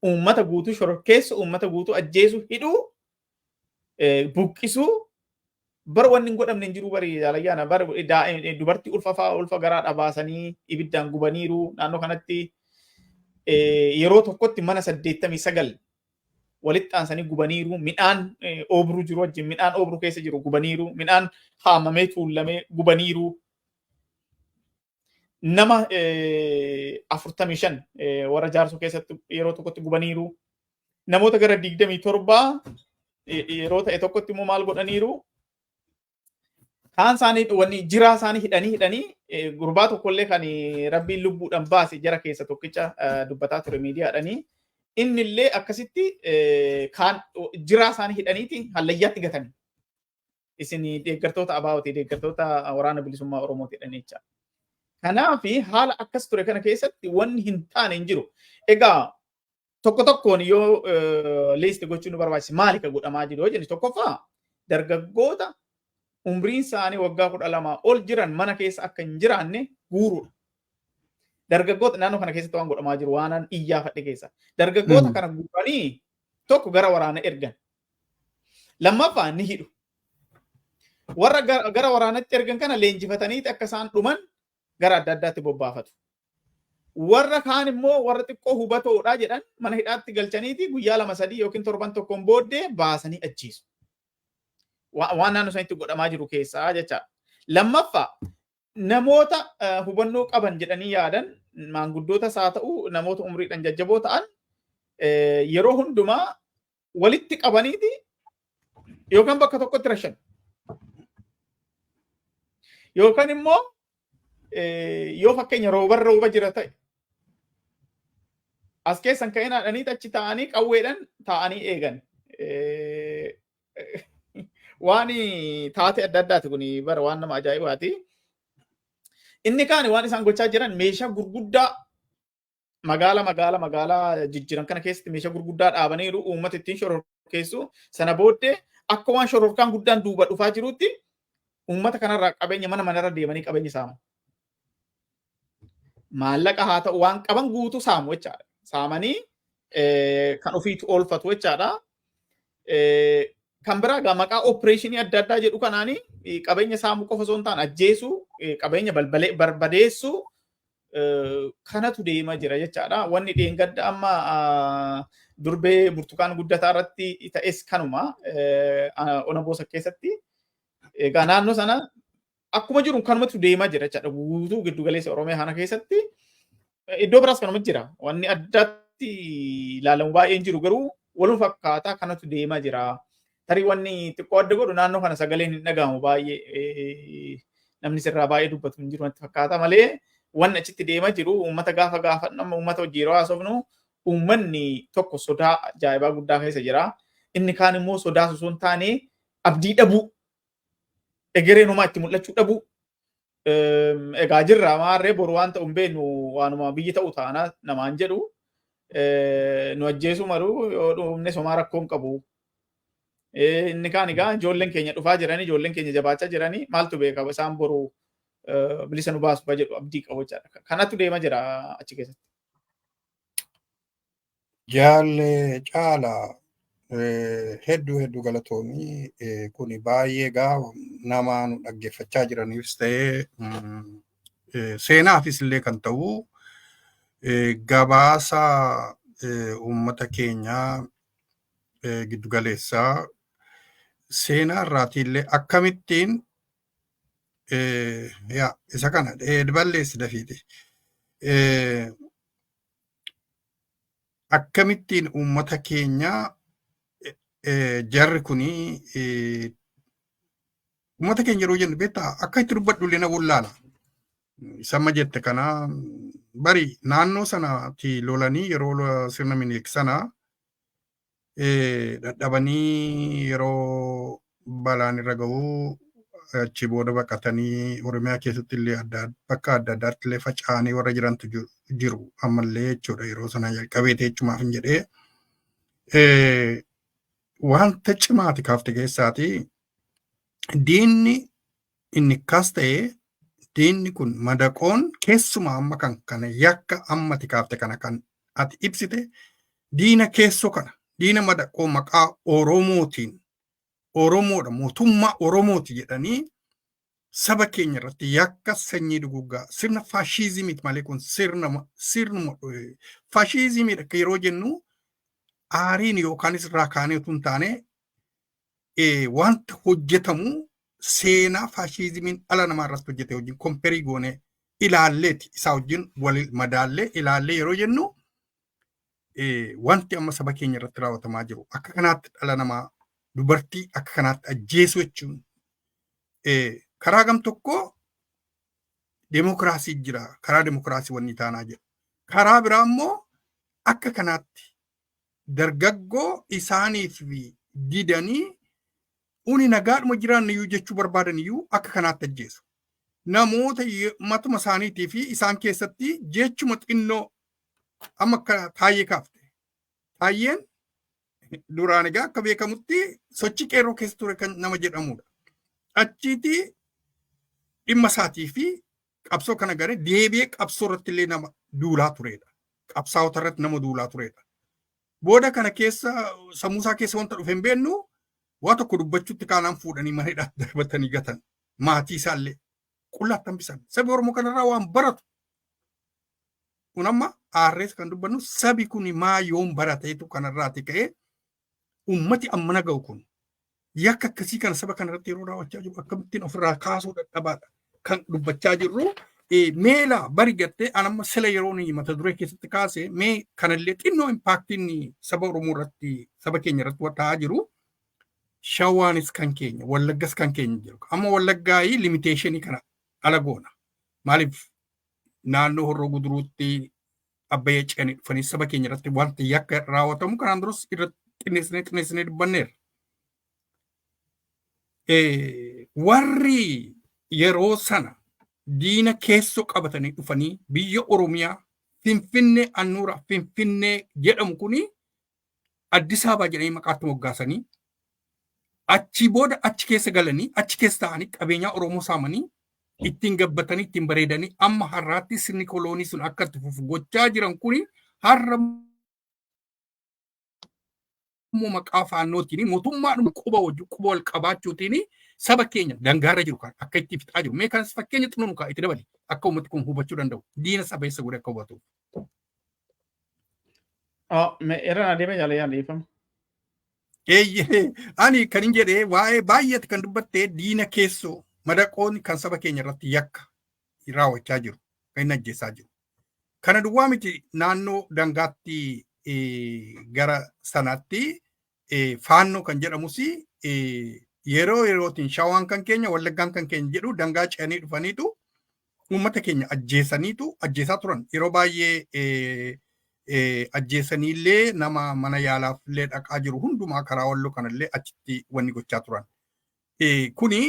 uummata guutuu shororkeessu, uummata guutuu ajjeesu, hidhuu, buqqisuu, bara wanni hin godhamne hin jiru. Bari jaalayyaana bara dubartii ulfa fa'aa ulfa garaadha baasanii ibiddaan gubaniiru. Naannoo kanatti yeroo tokkotti mana 89 walitti aansanii gubaniiru. Midhaan oobruu jiru wajjin, midhaan oobruu keessa jiru gubaniiru. Midhaan haamamee tuulamee gubaniiru. Nama 45 warra Jaarsoo keessatti yeroo tokkotti gubaniiru. Namoota gara 27 yeroo ta'e tokkotti immoo maal godhaniiru? Kaan isaanii wanni jiraa isaanii hidhanii hidhanii, gurbaa tokkollee kan Rabbiin lubbuudhaan baase jara keessa tokkicha dubbataa ture miidiyaadhanii. Inni illee akkasitti kaan jiraa isaanii hidhaniiti hallayyaatti gatanii. Isin deeggartoota ABOti, deeggartoota Waraana Bilisummaa Oromooti jedhanii jecha. Kanaaf haala akkas ture kana keessatti wanni hin taane hin jiru. Egaa tokko tokkoon yoo list gochuun nu barbaachise, maali ka godhamaa jiru yoo jenne, tokkoffaa dargaggoota umriin isaanii waggaa 12 ol jiran mana keessa akka hin jiraanne guuruudha. Dargaggoota naannoo kana keessatti waan godhamaa jiru waan iyyaafadhe keessa. Dargaggoota kana guuranii tokko gara waraana ergan. Lammaffaa ni hidhu. Warra gara waraanatti ergan kana leenjifataniiti akka isaan dhuman gara adda addaatti bobbaafatu. Warra kaan immoo warra xiqqoo hubatoodha jedhan mana hidhaatti galchaniiti guyyaa 2, 3 yookiin torban tokkoon booddee baasanii ajjeesu. Waan naannoo sanitti godhamaa jiru keessaa jechaadha. Lammaffaa namoota hubannoo qaban jedhanii yaadan, maanguddootas haa ta'u namoota umriidhaan jajjaboo ta'an, yeroo hundumaa walitti qabaniiti yookaan bakka tokkotti rashan. Yookaan immoo yoo fakkeenya roobarra rooba jira ta'e as keessan ka'een haadhanii achi taa'anii qawweedhaan taa'anii eegan. Waan taate adda addaati kun bara waan nama ajaa'ibaati. Inni kaan waan isaan gochaa jiran meeshaa gurguddaa magaala magaala magaalaa jijjiiran kana keessatti meeshaa gurguddaa dhaabaniiru, uummata ittiin shororkeessu. Sana booddee akka waan shororkaan guddaan duuba dhufaa jirutti uummata kanarraa qabeenya mana manarra deemanii qabeenya saamu. Maallaqa haa ta'u waan qaban guutuu saamu jechaadha. Saamanii kan ofiitu oolfatu jechaadha. Kan biraa egaa maqaa operation adda addaa jedhu kanaani qabeenya saamuu qofa osoo hin taane ajjeesuu, qabeenya barbadeessuu kanatu deemaa jira jechaadha. Wanni dheengadda amma durbee Burtukaan Guddataa irratti ta'es kanuma ona Boosa keessatti. Egaa naannoo sana akkuma jiru kanumatu deemaa jira jechaadha. Guutuu giddugaleessa Oromiyaa kana keessatti. Iddoo biraas kanuma jira. Wanni addatti ilaalamu baay'een jiru, garuu waluma fakkaataa kanatu deemaa jira. Tarii wanni xiqqoo adda godhu naannoo kana sagaleen hin dhagahamu, baay'ee namni sirraa baay'ee dubbatu hin jiru natti fakkaata malee, wanni achitti deemaa jiru uummata gaafa gaafa nama uummata hojii yeroo haasofnu, uummanni tokko sodaa ajaa'ibaa guddaa keessa jira. Inni kaan immoo sodaa osoo hin taane abdii dhabuu, egereen homaa itti mul'achuu dhabuu. Egaa jirra, maarree boru waan ta'u hin beeknu, waanuma biyyi ta'u taana namaan jedhu, nu ajjeesuu malu, yoo dhumne somaa rakkoo hin qabu. Inni kaan egaa ijoolleen keenya dhufaa jiranii, ijoolleen keenya jabaachaa jiranii, maaltu beeka, isaan boru bilisa nu baasu jedhu abdii qabu jechaadha. Kanatu deema jira achi keessatti. Jaalle Caala, hedduu hedduu galatoomii. Kuni baay'ee gaa nama nu dhaggeeffachaa jiraniifis ta'ee seenaafis illee kan ta'u gabaasa uummata keenyaa giddugaleessaa seenaa irraatiillee akkamittiin yaa isa kana balleessi dafiiti. Akkamittiin uummata keenyaa jarri kuni, uummata keenya yeroo jennu, beektaa, akka itti dubbadhu illee na wallaala. Sama jette kana bari naannoo sanaatti lolanii yeroo sirna Minilik sana dadhabanii, yeroo balaan irra ga'uu achi booda baqatanii Oromiyaa keessatti illee adda bakka adda addaatti illee faca'anii warra jirantu jiru ammallee jechuudha, yeroo sana jalqabee jechumaaf hin jedhee. Wanta cimaati kaafte keessaati, diinni inni akkas ta'e, diinni kun madaqoon keessumaa amma kan kana yakka ammati kaafte kana kan ati ibsite, diina keessoo kana, diina madaqoo maqaa Oromootiin, Oromoodha, mootummaa Oromooti jedhanii saba keenya irratti yakka sanyii duguggaa sirna faashiizimiiti malee, kun sirna sirnuma faashiizimiidha. Yeroo jennu aariin yookaanis irraa kaanee utuu hin taane, wanta hojjetamu seenaa faashiizimiin dhala namaa irratti hojjete wajjin compare goone ilaalleeti, isaa wajjin wal madaallee ilaallee yeroo jennu, wanti amma saba keenya irratti raawwatamaa jiru akka kanaatti dhala namaa dubartii akka kanaatti ajjeesuu jechuun, karaa gam tokko demokiraasii jira, karaa demokiraasii wanni taanaa jedhu, karaa biraa immoo akka kanaatti dargaggoo isaaniif didanii uni nagaadhuma jiraanne iyyuu jechuu barbaadan iyyuu akka kanaatti ajjeesu. Namoota matuma isaaniitii fi isaan keessatti jechuma xinnoo amma akka Taayyee kaafte. Taayyeen duraan egaa akka beekamutti sochii qeerroo keessa ture kan nama jedhamudha. Achiitii dhimma isaatii fi qabsoo kana garee deebi'ee qabsoo irratti illee nama duulaa turedha. Qabsaa'ota irratti nama duulaa turedha. Booda kana keessa sammuu isaa keessa wanta dhufe hin beeknu, waa tokko dubbachuutti kaanaan fuudhanii mana hidhaatti darbatanii gatan. Maatii isaallee qullaatti hambisan. Sabi Oromoo kanarraa waan baratu. Kun amma aarrees kan dubbannu, sabi kun maa yoom barateetu kanarraati ka'ee ummati ammana ga'u kun yakka akkasii kana saba kanarratti yeroo raawwachaa jiru akkamittiin ofirraa kaasuu dadhabaadha kan dubbachaa jirru. Meela bari gattee an amma sila yeroo ni mata duree keessatti kaase, mee kanallee xinnoo impactiin saba Oromoo irratti, saba keenya irratti ta'aa jiru, Shawaanis kan keenya, Wallaggas kan keenya jiru. Amma Wallaggaayii limitation kana ala goona. Maaliif, naannoo Horroo Guduruutti Abbayya ce'anii dhufanii saba keenya irratti wanti yakka raawwatamu kanaan duras irratti xinneessinee xinneessinee dubbanneerra. Warri yeroo sana diina keessoo qabatanii dhufanii biyya Oromiyaa Finfinnee, annuura Finfinnee jedhamu kuni Addis Ababaa jedhanii maqaatti moggaasanii, achi booda achi keessa galanii, achi keessa ta'anii qabeenyaa Oromoo saamanii, ittiin gabbatanii, ittiin bareedanii, amma har'aatti sirni koloonii sun akka itti fufu gochaa jiran kuni har'a immoo maqaa faannootiin mootummaadhuma quba wajjin quba wal qabaachuutiin saba keenya dangaarra jiru kan akka itti fixaa jiru. Mee kanas fakkeenya xinnoo nu itti dabali, akka uummati kun hubachuu danda'u, diina saba eessa godhe akka hubatu. Irra adeema jaalayyaa, dhiifama. Eeyyee, ani kan hin jedhee waa'ee baay'eetti kan dubbatte, diina keessoo madaqoon kan saba keenya irratti yakka raawwachaa jiru, kan inni ajjeesaa jiru. Kana duwwaa miti, naannoo dangaatti gara sanaatti faannoo kan jedhamus yeroo yerootiin Shawaan kan keenya, Wallaggaan kan keenya jedhu, dangaa ce'anii dhufaniitu uummata keenya ajjeesaniitu ajjeesaa turan. Yeroo baay'ee ajjeesaniillee nama mana yaalaaf illee dhaqaa jiru hundumaa karaa Walloo kanallee achitti wanni gochaa turan. Kuni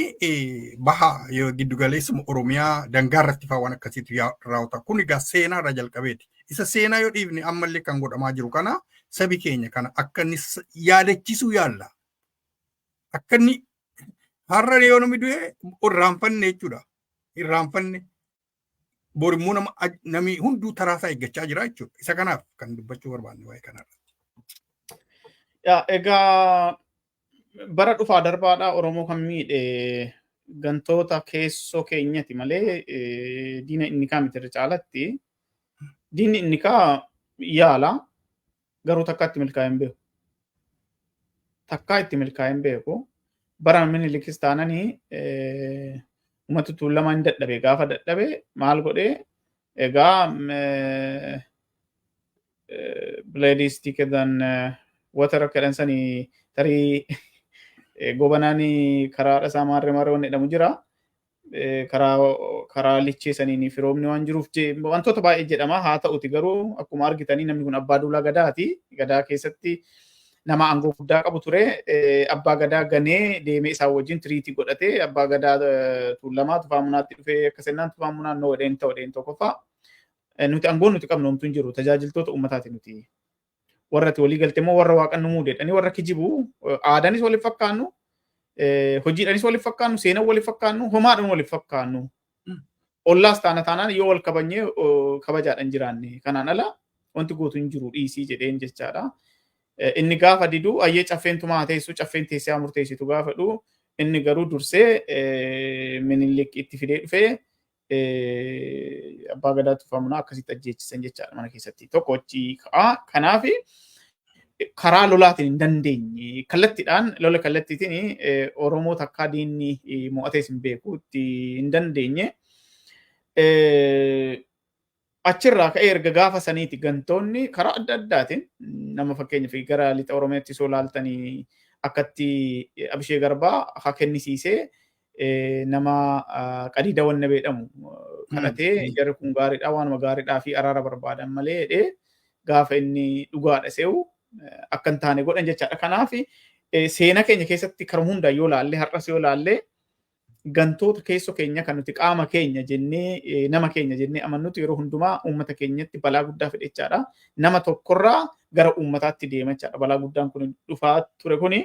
baha giddugaleessuma Oromiyaa dangaa irratti fa'aa waan akkasiitu raawwata. Kun egaa seenaa irraa jalqabeeti. Isa seenaa yoo dhiifne, ammallee kan godhamaa jiru kana sabi keenya kana akka inni yaadachiisuu yaalla. Akka inni har'a yoo namni du'e irraanfanne jechuudha. Irraanfanne. Borimmoo nama namni hunduu taraasaa eeggachaa jira jechuudha. Isa kanaaf kan dubbachuu barbaanne waa'ee kanarratti. Egaa bara dhufaa darbaadhaa Oromoo kan miidhe gantoota keessoo keenyati malee diina inni kaa miti irra caalatti. Diinni inni kaa yaala, garuu takka itti milkaa'ee hin beeku. Takkaa itti milkaa'ee hin beeku. Bara Minilikis taananii uummata Tuulamaa hin dadhabe. Gaafa dadhabe maal godhee? Egaa "Blood is thicker than water" akka jedhan sanii, tarii Gobanaan karaa dhasaa maarree maarree wanni jedhamu jira. Karaa lichee saniin firoomni waan jiruuf wantoota baay'ee jedhama. Haa ta'uti garuu akkuma argitanii namni kun abbaa duulaa gadaati. Gadaa keessatti nama aangoo guddaa qabu ture. Abbaa gadaa ganee deemee isaan wajjin treaty godhatee, abbaa gadaa Tuulamaa Tufaa Munaatti dhufee akka sennaan, Tufaa Munaan noo jedheen ta'u jedheen. Tokkoffaa, nuti aangoon nuti qabnu homtuu hin jiru, tajaajiltoota uummataati nuti. Warra ati walii galte immoo warra Waaqan nu muude jedhanii warra kijibu, aadaanis waliif fakkaannu, hojiidhaanis waliif fakkaannu, seenaan waliif fakkaannu, homaadhaan waliif fakkaannu. Ollaas taana taanaan yoo wal kabajnee kabajaadhaan jiraanne, kanaan ala wanti gootu hin jiru, dhiisii jedheen jechaadha. Inni gaafa diduu, ayyee caffeen tumaa teessu, caffeen teessee haa murteessitu gaafa jedhu, inni garuu dursee Minilik itti fidee dhufee abbaa gadaa Tufaa Munaa akkasitti ajjeechisan jechaadha mana keessatti. Tokko achi ka'a. Kanaaf karaa lolaatiin hin dandeenye. Kallattiidhaan lola kallattiitiin Oromoo takkaa diinni mo'atees hin beeku, itti hin dandeenye. Achirraa ka'ee erga gaafa saniiti gantoonni karaa adda addaatiin nama, fakkeenyaaf gara lixa Oromiyaatti soo laaltanii, akkatti Abishee Garbaa haa kennisiisee nama Qadiida Wanna jedhamu kadhatee, jarri kun gaariidha, waanuma gaariidhaa fi araara barbaadan malee jedhee, gaafa inni dhugaadha se'u akka hin taane godhan jechaadha. Kanaaf seenaa keenya keessatti karuma hundaa yoo laalle, har'as yoo laalle, gantoota keessoo keenya kan nuti qaama keenya jennee, nama keenya jennee amannutu yeroo hundumaa uummata keenyatti balaa guddaa fide jechaadha. Nama tokkorraa gara uummataatti deema jechaadha. Balaa guddaan kun dhufaa ture kuni.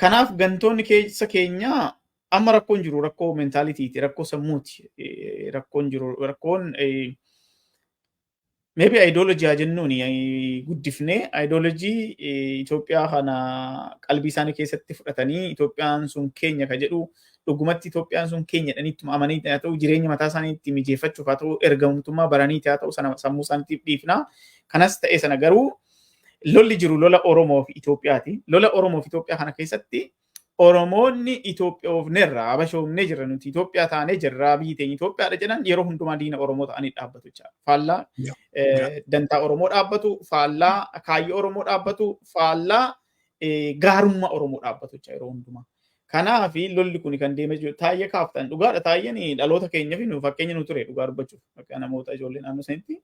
Kanaaf gantoonni keessa keenyaa amma rakkoon jiru rakkoo mentalityti, rakkoo sammuuti. Rakkoon jiru rakkoon maybe ideology haa jennuun, guddifnee ideology Itoophiyaa kana qalbii isaanii keessatti fudhatanii, Itoophiyaan sun keenya ka jedhu, dhugumatti Itoophiyaan sun keenya jedhanii ittuma amanii haa ta'u, jireenya mataa isaanii itti mijeeffachuuf haa ta'u, ergamtummaa baraniiti haa ta'u, sana sammuu isaaniitiif dhiifna. Kanas ta'e sana garuu lolli jiru lola Oromoo fi Itoophiyaati. Lola Oromoo fi Itoophiyaa kana keessatti Oromoonni Itoophiyoofneerra, Habashoofnee jirra, nuti Itoophiyaa taanee jirra, biyyi teenya Itoophiyaadha jedhan yeroo hundumaa diina Oromoo ta'anii dhaabbatu jechaadha. Faallaa dantaa Oromoo dhaabbatu, faallaa kaayyoo Oromoo dhaabbatu, faallaa gaarummaa Oromoo dhaabbatu jecha yeroo hundumaa. Kanaaf lolli kun kan deemee jiru Taayyee kaaftan dhugaadha. Taayyeen dhaloota keenya fi nu fakkeenya nu ture, dhugaa dubbachuuf, akka namoota ijoollee naannoo sanitti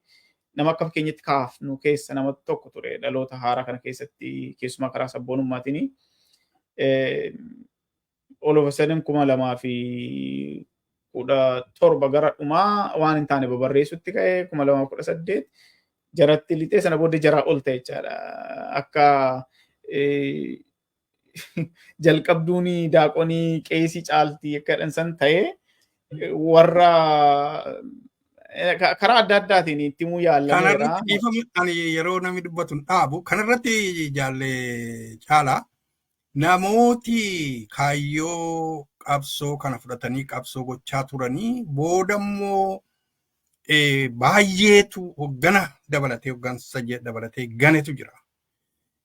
nama akka fakkeenyatti kaafnu keessa nama tokko ture, dhaloota haaraa kana keessatti keessumaa karaa sabboonummaatiin. All of a sudden 2017 gara dhumaa waan hin taane babarreessutti ka'ee, 2018 jaratti lixee, sana booddee jaraa ol ta'e jechaadha. Akka jalqabduun daaqonii qeesii caaltii akka jedhan san ta'ee, warra Karaa adda addaatiin itti himuu yaalameera. Kanarratti dhiifama, ani yeroo namni dubbatu hin dhaabu. Kanarratti, jaallee caalaa, namooti kaayyoo qabsoo kana fudhatanii qabsoo gochaa turanii boodammoo baay'eetu hoggana dabalatee, hoggansa dabalatee ganetu jira.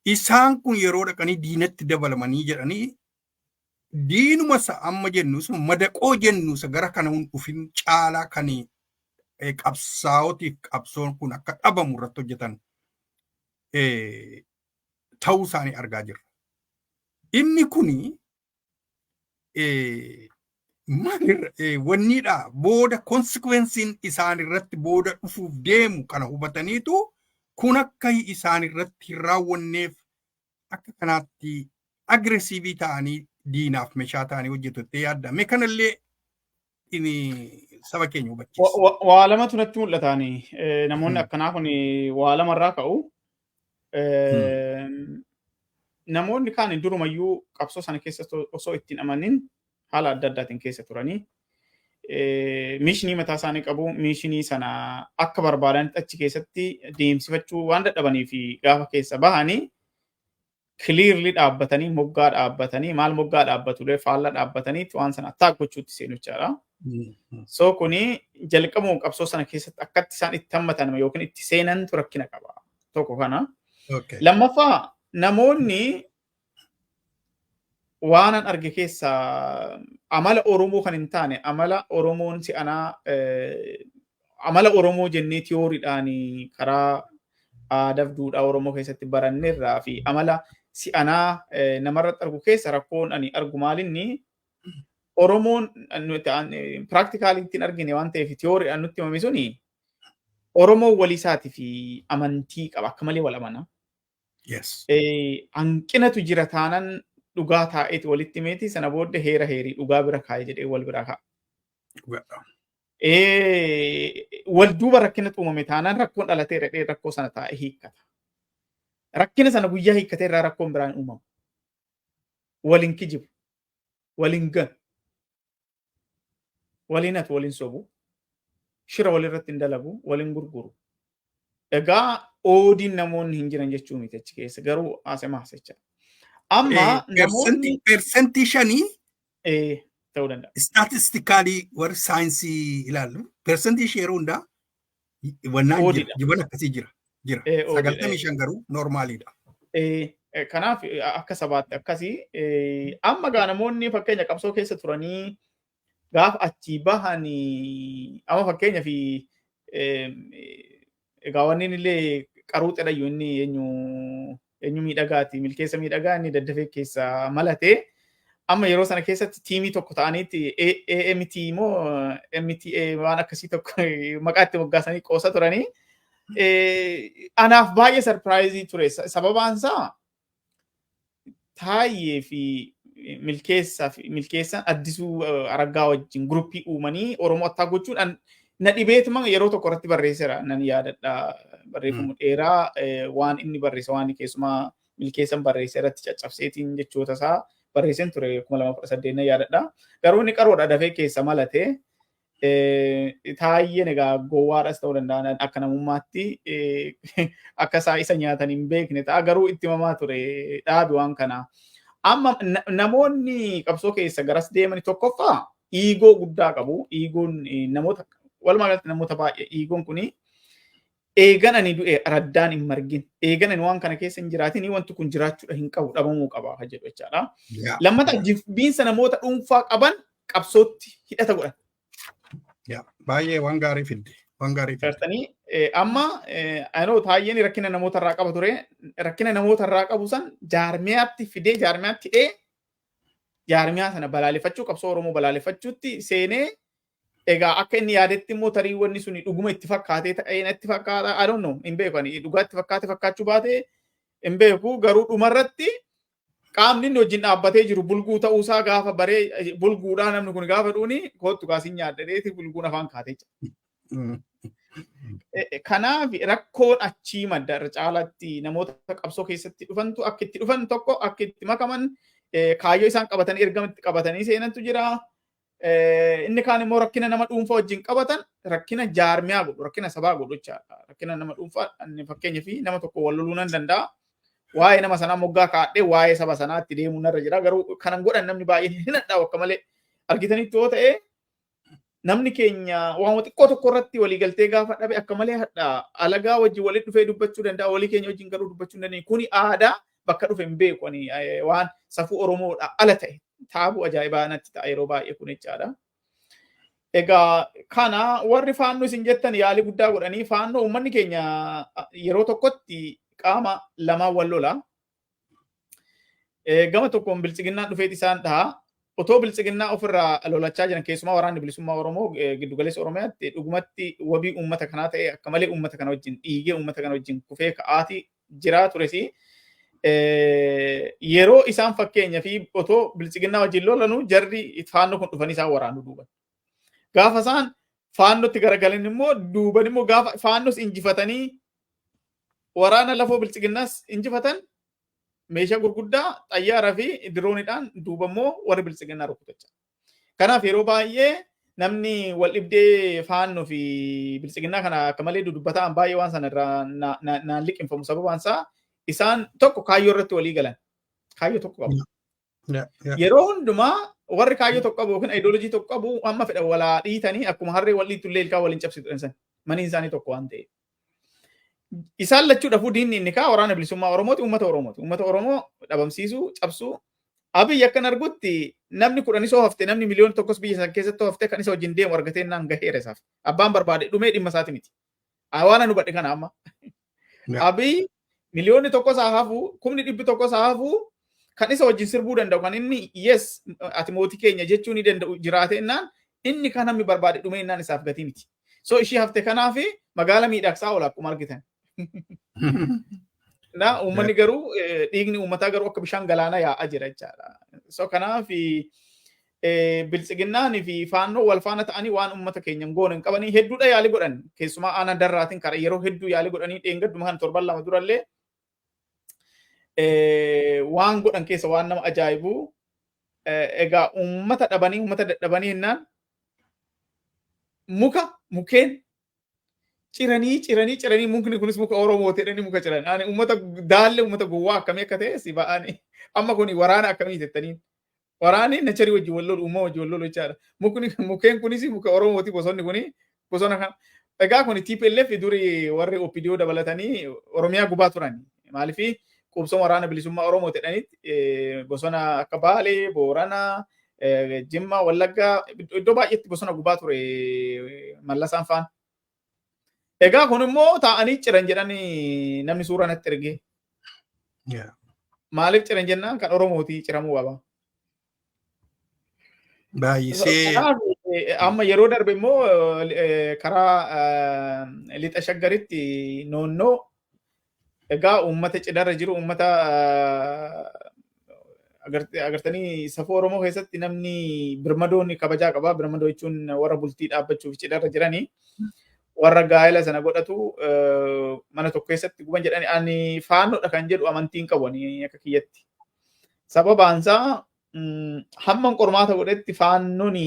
Isaan kun yeroo dhaqanii diinatti dabalamanii jedhanii, diinuma isa amma jennu sun, madaqoo jennu, isa gara kana hin dhufin caalaa kan qabsaa'otiif qabsoon kun akka dhabamu irratti hojjetan ta'uu isaanii argaa jirra. Inni kuni maalirra wanniidha, booda consequenceiin isaan irratti booda dhufuuf deemu kana hubataniitu kun akka isaan irratti hin raawwanneef akka kanaatti aggressive ta'anii diinaaf meeshaa ta'anii hojjetu jettee yaadda. Mee kanallee inni saba keenya hubachiisa. Waa lamatu natti mul'ataani. Namoonni akkanaa kun waa lamarraa ka'u. Namoonni kaan durumayyuu qabsoo sana keessa osoo ittiin amanin haala adda addaatiin keessa turanii missionii mataa isaanii qabu. Missionii sana akka barbaadanitti achi keessatti deemsifachuu waan dadhabanii fi gaafa keessa bahanii clearly dhaabbatanii, moggaa dhaabbatanii, maal moggaa dhaabbatulee, faalla dhaabbatanii waan sana attack gochuutti seenu jechaadha. So kuni jalqabuma qabsoo sana keessatti akkatti isaan itti hammatan yookiin itti seenantu rakkina qaba. Tokko kana. Lammaffaa, namoonni waanan arge keessaa amala Oromoo kan hin taane, amala Oromoon si'anaa, amala Oromoo jennee tiyooriidhaan karaa aadaa fi duudhaa Oromoo keessatti baranneerraa fi amala si'anaa namarratti argu keessa rakkoon ani argu maalinni, Oromoon practically ittiin argine waan ta'eef tiyooriidhaan nutti himame suni, Oromoon walii isaatii fi amantii qaba, akka malee wal amana. Hanqinatu jira taanan dhugaa taa'eeti walitti himeeti, sana booddee heera heerii dhugaa bira kaa'e jedhee wal biraa kaa'a. Wal duuba rakkinatu uumame taanaan rakkoon dhalateera jedhee rakkoo sana taa'ee hiikkata. Rakkina sana guyyaa hiikkatee irraa rakkoon biraan uumamu. Waliin kijibu. Waliin ganu. Waliin hatu, waliin sobu. Shira walirratti hin dalagu, waliin gurguru. Egaa oodiin namoonni hin jiran jechuu miti achi keessa, garuu haasema haasecha. Amma namoonni 5% ta'uu danda'a. Statistically warri saayinsii ilaallu 5% yeroo hundaa wannaan jira. Oodiidha. Jiban akkasii jira. Jira. Oodiidha. 95 garuu normaliidha. Kanaaf akka sabaatti akkasii. Amma gaa namoonni fakkeenya qabsoo keessa turanii gaafa achii bahanii, amma fakkeenya fi egaa wanni illee qaruu xedhayyu, inni eenyu eenyu miidhagaati, Milkeessa Miidhagaa, inni daddafee keessa malatee, amma yeroo sana keessatti teamii tokko ta'aniitti AMT moo MTA waan akkasii tokko maqaa itti moggaasanii qoosa turanii. Anaaf baay'ee surprise ture. Sababaan isaa Taayyee fi Milkeessaa fi Milkeessaan Addisuu Araggaa wajjin groupii uumanii Oromoo attack gochuun na dhibeetuma yeroo tokko irratti barreesseera nan yaadadha. Barreeffama dheeraa waan inni barreesse, waan keessumaa Milkeessan barreesse irratti caccabseetiin jechoota isaa barreesseen ture 2018 nan yaadadha. Garuu inni qaroodha, dafee keessa malatee. Taayyeen egaa gowwaadhas ta'uu danda'a, akka namummaatti akka isaa isa nyaatan hin beekne ta'a, garuu itti himamaa ture dhaabi waan kana. Amma namoonni qabsoo keessa garas deeman tokkoffaa ego guddaa qabu. Egoon namoota walumaa galatti namoota baay'ee egoon kuni eegan ani du'e raddaan hin margin, eegan ani waan kana keessa hin jiraatin wanti kun jiraachuudha hin qabu, dhabamuu qaba kan jedhu jechaadha. Lammata, jibbiinsa namoota dhuunfaa qaban qabsootti hidhata godhan. Baay'ee waan gaarii fidde. Waan gaarii fidde. Gartanii, amma anoo Taayyeen rakkina namoota irraa qaba ture. Rakkina namoota irraa qabu san jaarmiyaatti fidee, jaarmiyaatti hidhee, jaarmiyaa sana balaaleffachuu, qabsoo Oromoo balaaleffachuutti seenee, egaa akka inni yaadetti immoo tarii wanni suni dhuguma itti fakkaatee ta'ee natti fakkaata. I don't know, hin beeku, ani dhugaa itti fakkaate fakkaachuu baate hin beeku, garuu dhumarratti qaamni inni wajjin dhaabbatee jiru bulguu ta'uusaa gaafa baree, bulguudhaa namni kun gaafa dhuuni kootu kaasiin nyaadheeti bulguun afaan kaatee jira. Kanaaf rakkoon achii madda. Irra caalaatti namoota qabsoo keessatti dhufantu akka itti dhufan tokko, akka itti makaman, kaayyoo isaan qabatanii ergama itti qabatanii seenantu jira. Inni kaan immoo rakkina nama dhuunfaa wajjin qabatan rakkina jaarmiyaa godhu, rakkina sabaa godhu jechaadha. Rakkina nama dhuunfaa fakkeenyaa fi nama tokko wal loluu nan danda'a. Waa'ee nama sanaa moggaa kaa'adhee waa'ee saba sanaatti deemuu narra jira. Garuu kanan godhan namni baay'een hin hadhaa'u akka malee argitanitti yoo ta'e, namni keenya waan xiqqoo tokko irratti waliigaltee gaafa dhabe akka malee hadhaa. Alagaa wajjin walitti dhufee dubbachuu danda'a, walii keenya wajjin garuu dubbachuu hin dandeenye. Kuni aadaa bakka dhufe hin beeku ani, waan safuu Oromoodha ala ta'e taabuu ajaa'ibaa natti ta'a yeroo baay'ee kun jechaadha. Egaa kana warri Faannoo isin jettan yaalii guddaa godhanii, Faannoo uummanni keenya yeroo tokkotti qaama lamaan wal lola. Gama tokkoon Biltsiginnaan dhufeet isaan dhaha. Otoo Biltsiginnaa ofirraa lolachaa jiran, keessumaa Waraanni Bilisummaa Oromoo giddugaleessa Oromiyaatti dhugumatti wabii uummata kanaa ta'e, akka malee uummata kana wajjin dhiigee, uummata kana wajjin kufee ka'aatii jiraa tures. Yeroo isaan fakkeenya fi otoo Biltsiginnaa wajjin lolanuu jarri Faannoo kun dhufanii isaan waraanu duuban. Gaafa isaan Faannootti garagalan immoo duuban immoo gaafa Faannos injifatanii waraana lafoo Biltsiginnaas injifatan, meeshaa gurguddaa xayyaaraa fi dirooniidhaan duuba immoo warri Biltsiginnaa rukutachaa. Kanaaf yeroo baay'ee namni wal dhibdee Faannoo fi Biltsiginnaa kana akka malee dudubbataan baay'ee waan sana irraa naan liqinfamu. Sababaan isaa isaan tokko kaayyoo irratti walii galan. Kaayyoo tokko qabu. Yeroo hundumaa warri kaayyoo tokko qabu yookiin ideology tokko qabu amma fedhan walaa dhiitanii akkuma harree wal dhiittu illee ilkaan waliin cabsitu san. Maniin isaanii tokko waan ta'eef. Isaan lachuu dhafuu diinni inni kaa Waraana Bilisummaa Oromooti, uummata Oromooti. Uummata Oromoo dhabamsiisuu, cabsuu. Abiy akkan argutti namni 10 isoo hafte, namni 1,000,000s biyya san keessatti hafte, kan isa wajjin deemu argatee naan gaheera isaaf. Abbaan barbaade dhumee dhimma isaati miti. Waan ani hubadhe kana amma. Abiy 1,000,000s haa hafu, 100,000s haa hafu, kan isa wajjin sirbuu danda'u, kan inni "Yes, ati mootii keenya" jechuu ni danda'u jiraate innaan, inni kan namni barbaade dhumee innaan isaaf gatii miti. So ishii hafte kanaaf magaala miidhagsaa oola akkuma argitan. Na uummanni garuu dhiigni uummataa garuu akka bishaan galaanaa yaa'aa jira jechaadha. So kanaaf Biltsiginnaan fi Faannoo wal faana ta'anii waan uummata keenya hin goone hin qabanii. Hedduudha yaalii godhan, keessumaa aanaa Darraatiin karaa yeroo hedduu yaalii godhanii. Dheengadduma kan torban 2 durallee waan godhan keessa waan nama ajaa'ibu, egaa uummata dhabanii uummata dadhabanii jennaan muka mukeen ciranii ciranii ciranii, mukni kunis muka Oromoo jedhanii muka ciran. Ani uummata daallee uummata gowwaa akkamii akka ta'e si ba'anii amma kun waraana akkamii jettanii, waraanni nature wajjin wal lolu, uumama wajjin wal lolu jechaadha. Mukni mukeen kunis muka Oromooti, bosonni kuni bosona kana. Egaa kun TPLF duri warri OPDO dabalatanii Oromiyaa gubaa turan. Maaliif qubsoma Waraana Bilisummaa Oromoo jedhanitti bosona akka Baalee, Booranaa, Jimma, Wallaggaa iddoo baay'eetti bosona gubaa ture Mallasaan faan. Egaa kun immoo taa'anii ciran jedhanii namni suuraa natti ergee. Maaliif ciran jennaan kan Oromootii ciramuu qaba. Baay'isee. Amma yeroo darbe immoo karaa Lixa Shaggaritti noonnoo, egaa uummata cidharra jiru, uummata agartanii, safuu Oromoo keessatti namni birmadoon kabajaa qaba. Birmadoo jechuun warra bultii dhaabbachuuf cidharra jiranii. Warra gaa'ela sana godhatu mana tokko keessatti guban jedhani. Ani Faannoodha kan jedhu amantiin qabu ani akka kiyyatti. Sababaansaa hamman qormaata godhetti Faannoon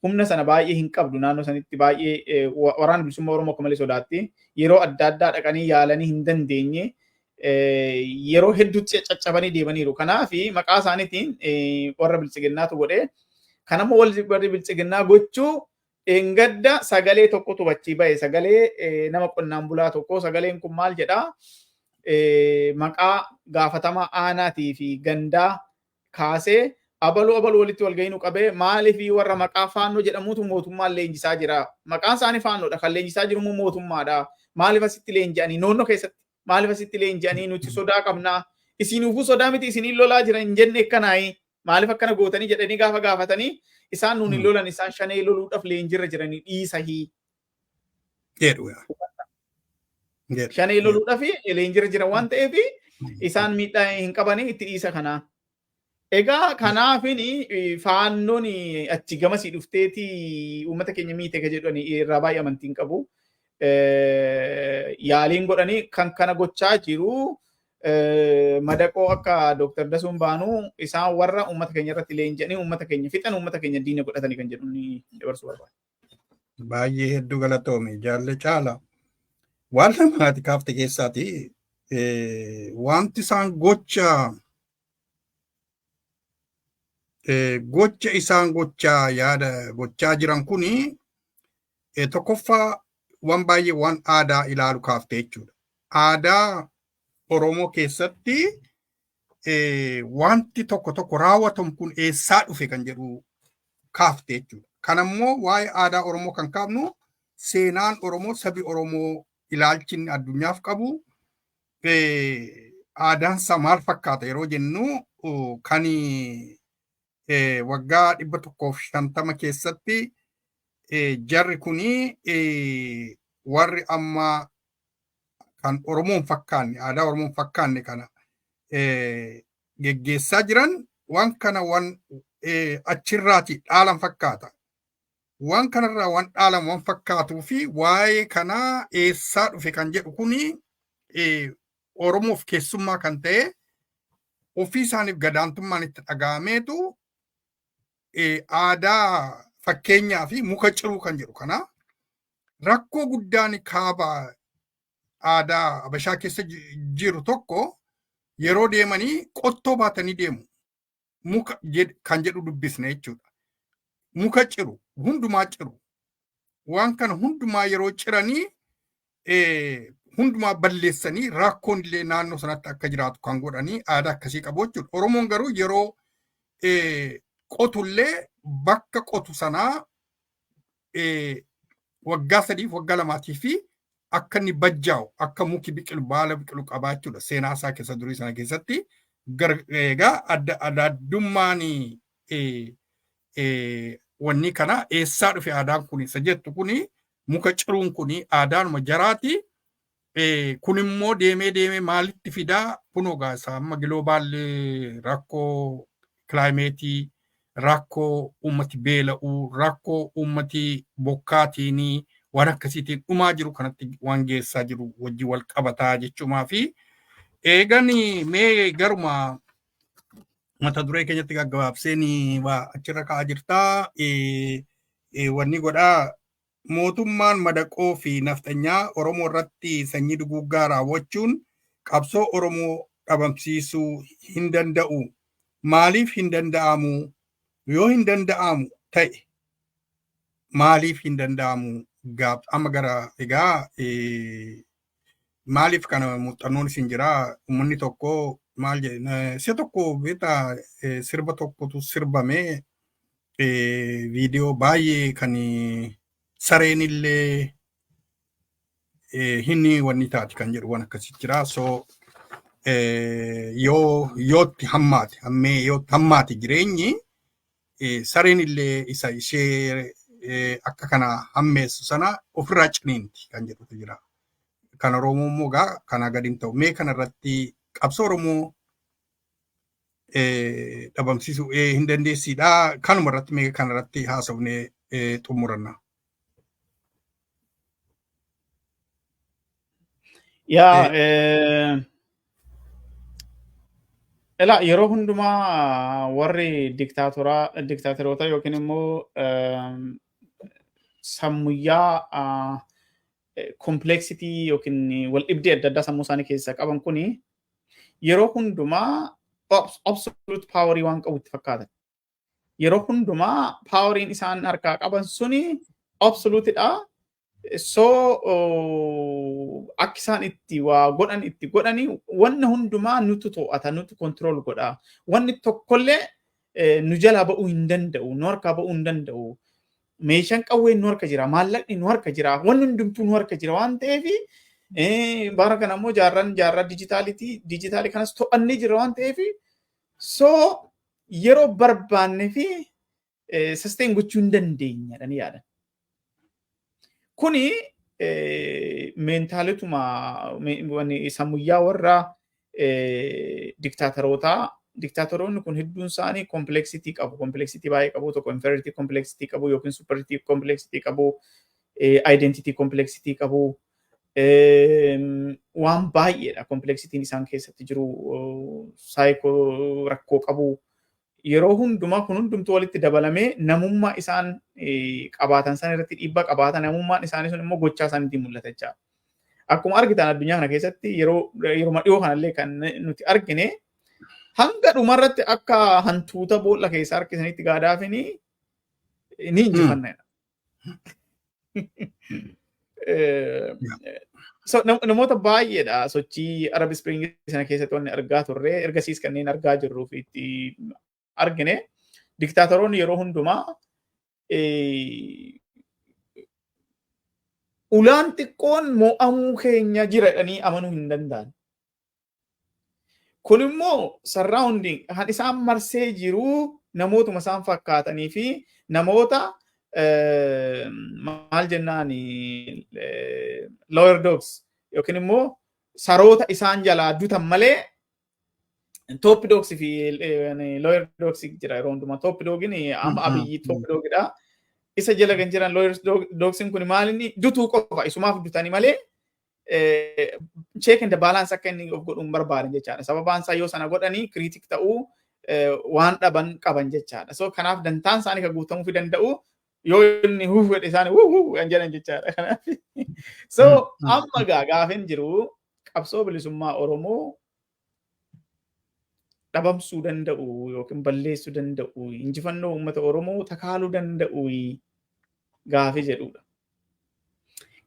humna sana baay'ee hin qabdu. Naannoo sanitti baay'ee Waraana Bilisummaa Oromoo akka malee sodaatti. Yeroo adda addaa dhaqanii yaalanii hin dandeenye, yeroo hedduutti caccabanii deemaniiru. Kanaaf maqaa isaaniitiin warra Biltsiginnaatu godhee, kanammoo warri Biltsiginnaa gochuu dheengadda sagalee tokkotu achii bahe, sagalee nama qonnaan bulaa tokko. Sagaleen kun maal jedhaa? Maqaa gaafatamaa aanaatii fi gandaa kaasee abaluu abaluu walitti walgahii nu qabee, maaliif warra maqaa Faannoo jedhamutu mootummaan leenjisaa jira. Maqaan isaanii Faannoodha. Kan leenjisaa jiru immoo mootummaadha. Maaliif asitti leenji'anii noonnoo keessatti, maaliif asitti leenji'anii? Nuti sodaa qabnaa. Isinuufuu sodaa miti, isiniin lolaa jira hin jenne akkanaayi. Maaliif akkana gootanii jedhanii gaafa gaafatanii, isaan nuun hin lolan, isaan Shanee loluudhaaf leenjirra jiranii dhiisahii. Jedhu. Shanee loluudhaaf leenjirra jiran waan ta'eef isaan miidhaa hin qabanii, itti dhiisa kanaa. Egaa kanaafin Faannoon achi gamasii dhufteeti uummata keenya miite ka jedhani irraa baay'ee amantiin qabu. Yaaliin godhanii kan kana gochaa jiru Madaqoo akka Dooktar Dasuun baanuu isaan warra uummata keenya irratti leenji'anii uummata keenya fixan, uummata keenya diina godhatanii kan jedhu ni dabarsuu barbaada. Baay'ee hedduu galatoome, jaalle caala. Waan lamaati kaafte keessaati wanti isaan gocha isaan gochaa yaada gochaa jiran kuni, tokkoffaa waan baay'ee waan aadaa ilaalu kaafte jechuudha. Aadaa Oromoo keessatti wanti tokko tokko raawwatamu kun eessaa dhufe kan jedhu kaafte jechuudha. Kanammoo waa'ee aadaa Oromoo kan kaafnu, seenaan Oromoo, sabi Oromoo ilaalchi inni addunyaaf qabu, aadaansaa maal fakkaata yeroo jennu, kan waggaa 150 keessatti jarri kuni warri amma kan Oromoon fakkaanne, aadaa Oromoon fakkaanne kana geggeessaa jiran, waan kana waan achirraati dhaalan fakkaata. Waan kanarraa waan dhaalan waan fakkaatuu fi waa'ee kanaa eessaa dhufe kan jedhu kuni Oromoof keessummaa kan ta'e, ofii isaaniif gadaantummaan itti dhaga'ameetu aadaa fakkeenyaa fi muka ciruu kan jedhu kana. Rakkoo guddaan kaaba aadaa Habashaa keessa jiru tokko, yeroo deemanii qottoo baatanii deemu. Muka kan jedhu dubbisne jechuudha. Muka ciru, hundumaa ciru. Waan kana hundumaa yeroo ciranii hundumaa balleessanii rakkoon illee naannoo sanatti akka jiraatu kan godhanii aadaa akkasii qabu jechuudha. Oromoon garuu yeroo qotullee bakka qotu sanaa waggaa 3f waggaa 2 fi akka inni bajjaa'u, akka muki biqilu, baala biqilu qabaa jechuudha. Seenaa isaa keessa durii sana keessatti egaa adda addummaan wanni kana eessaa dhufe, aadaan kun isa jettu kuni, muka ciruun kuni aadaanuma jaraati. Kun immoo deemee deemee maalitti fidaa? Kunoo gaasa amma global rakkoo climate, rakkoo uummati beela'uu, rakkoo uummati bokkaatiin waan akkasiitiin dhumaa jiru kanatti waan geessaa jiru wajjin wal qabataa jechuumaa. Fi eegan mee garuma mata duree keenyatti gaggabaabseen waa achirra ka'aa jirtaa. Wanni godhaa, mootummaan madaqoo fi nafxanyaa Oromoo irratti sanyii duguuggaa raawwachuun qabsoo Oromoo dhabamsiisuu hin danda'u. Maaliif hin danda'amu? Yoo hin danda'amu ta'e maaliif hin danda'amu? Gaaf amma gara egaa maaliif kana muuxannoon isin jira? Uummanni tokko maal jedhe, si'a tokko beektaa, sirba tokkotu sirbame, viidiyoo baay'ee kan sareen illee hinni wanni taati kan jedhu waan akkasii jira. So yoo yootti hammaate, hammee yootti hammaate jireenyi, sareen illee isa ishee akka kana hammeessu sana ofirraa ciniinti kan jedhutu jira. Kan Oromoo immoo gaa kanaa gadi hin ta'u. Mee kana irratti qabsoo Oromoo dhabamsiisuu hin dandeessiidha. Kanuma irratti mee kana irratti haasofnee xumuranna. Yaa, elaa yeroo hundumaa warri diktaatoroota yookiin immoo sammuyyaa complexity yookiin wal dhibdee adda addaa sammuu isaanii keessaa qaban kuni yeroo hundumaa absolute powerii waan qabu itti fakkaatan. Yeroo hundumaa poweriin isaan harkaa qaban suni absoluteidha. So akka isaan itti waa godhan itti godhani, wanna hundumaa nutu to'ata, nutu control godha. Wanni tokkollee nu jalaa ba'uu hin danda'u, nu harkaa ba'uu hin danda'u. Meeshaan qawween nu harka jira, maallaqni nu harka jira, wanni hundumtuu nu harka jira waan ta'eef, bara kana immoo jaarraan jaarraa dijitaalitii, dijitaalii kanas to'annee jira waan ta'eef, so yeroo barbaanne fi sustain gochuu hin dandeenya jedhanii yaadan. Kuni mentalityuma sammuyyaa warra diktaatorootaa. Diktaatoroonni kun hedduun isaanii complexity qabu. Complexity baay'ee qabu. Tokko inferiority complexity qabu yookiin superiority complexity qabu. Identity complexity qabu. Waan baay'eedha complexityn isaan keessatti jiru, psycho rakkoo qabu. Yeroo hundumaa kun hundumtuu walitti dabalamee namummaa isaan qabaatan san irratti dhiibbaa qabaatan, namummaan isaanii sun immoo gochaa isaaniitiin mul'ata jechaadha. Akkuma argitan, addunyaa kana keessatti yeroo yeroo dhiyoo kanallee kan nuti argine, hanga dhumarratti akka hantuuta boolla keessa harkisanitti Gaadaafini ni injifanna. So, namoota baay'eedha sochii Arab Spring sana keessatti wanni argaa turre, ergasiis kanneen argaa jirruu fi itti argine, diktaatoroonni yeroo hundumaa ulaan xiqqoon mo'amuu keenya jira jedhanii amanuu hin danda'an. Kun immoo surrounding kan isaan marsee jiru namootuma isaan fakkaatanii fi namoota maal jennaan, lower dogs yookiin immoo saroota isaan jalaa dutan malee. Top dogs fi lower dogs jira yeroo hundumaa. Top dogin amma Abiyyi top dogidha. Isa jala kan jiran lower dogsin kun maal, inni dutuu qofa isumaaf dutanii malee check and balance akka inni of godhuun barbaadan jechaadha. Sababaan isaa yoo sana godhanii critic ta'uu waan dhaban qaban jechaadha. So kanaaf dantaan isaanii kan guutamuu fi danda'u yoo inni huuf godhe isaanii wuu wuu kan jedhan jechaadha. Kanaaf so amma gaafin jiru, qabsoo bilisummaa Oromoo dhabamsuu danda'u yookiin balleessuu danda'u, injifannoo uummata Oromoo takaaluu danda'u gaafi jedhudha.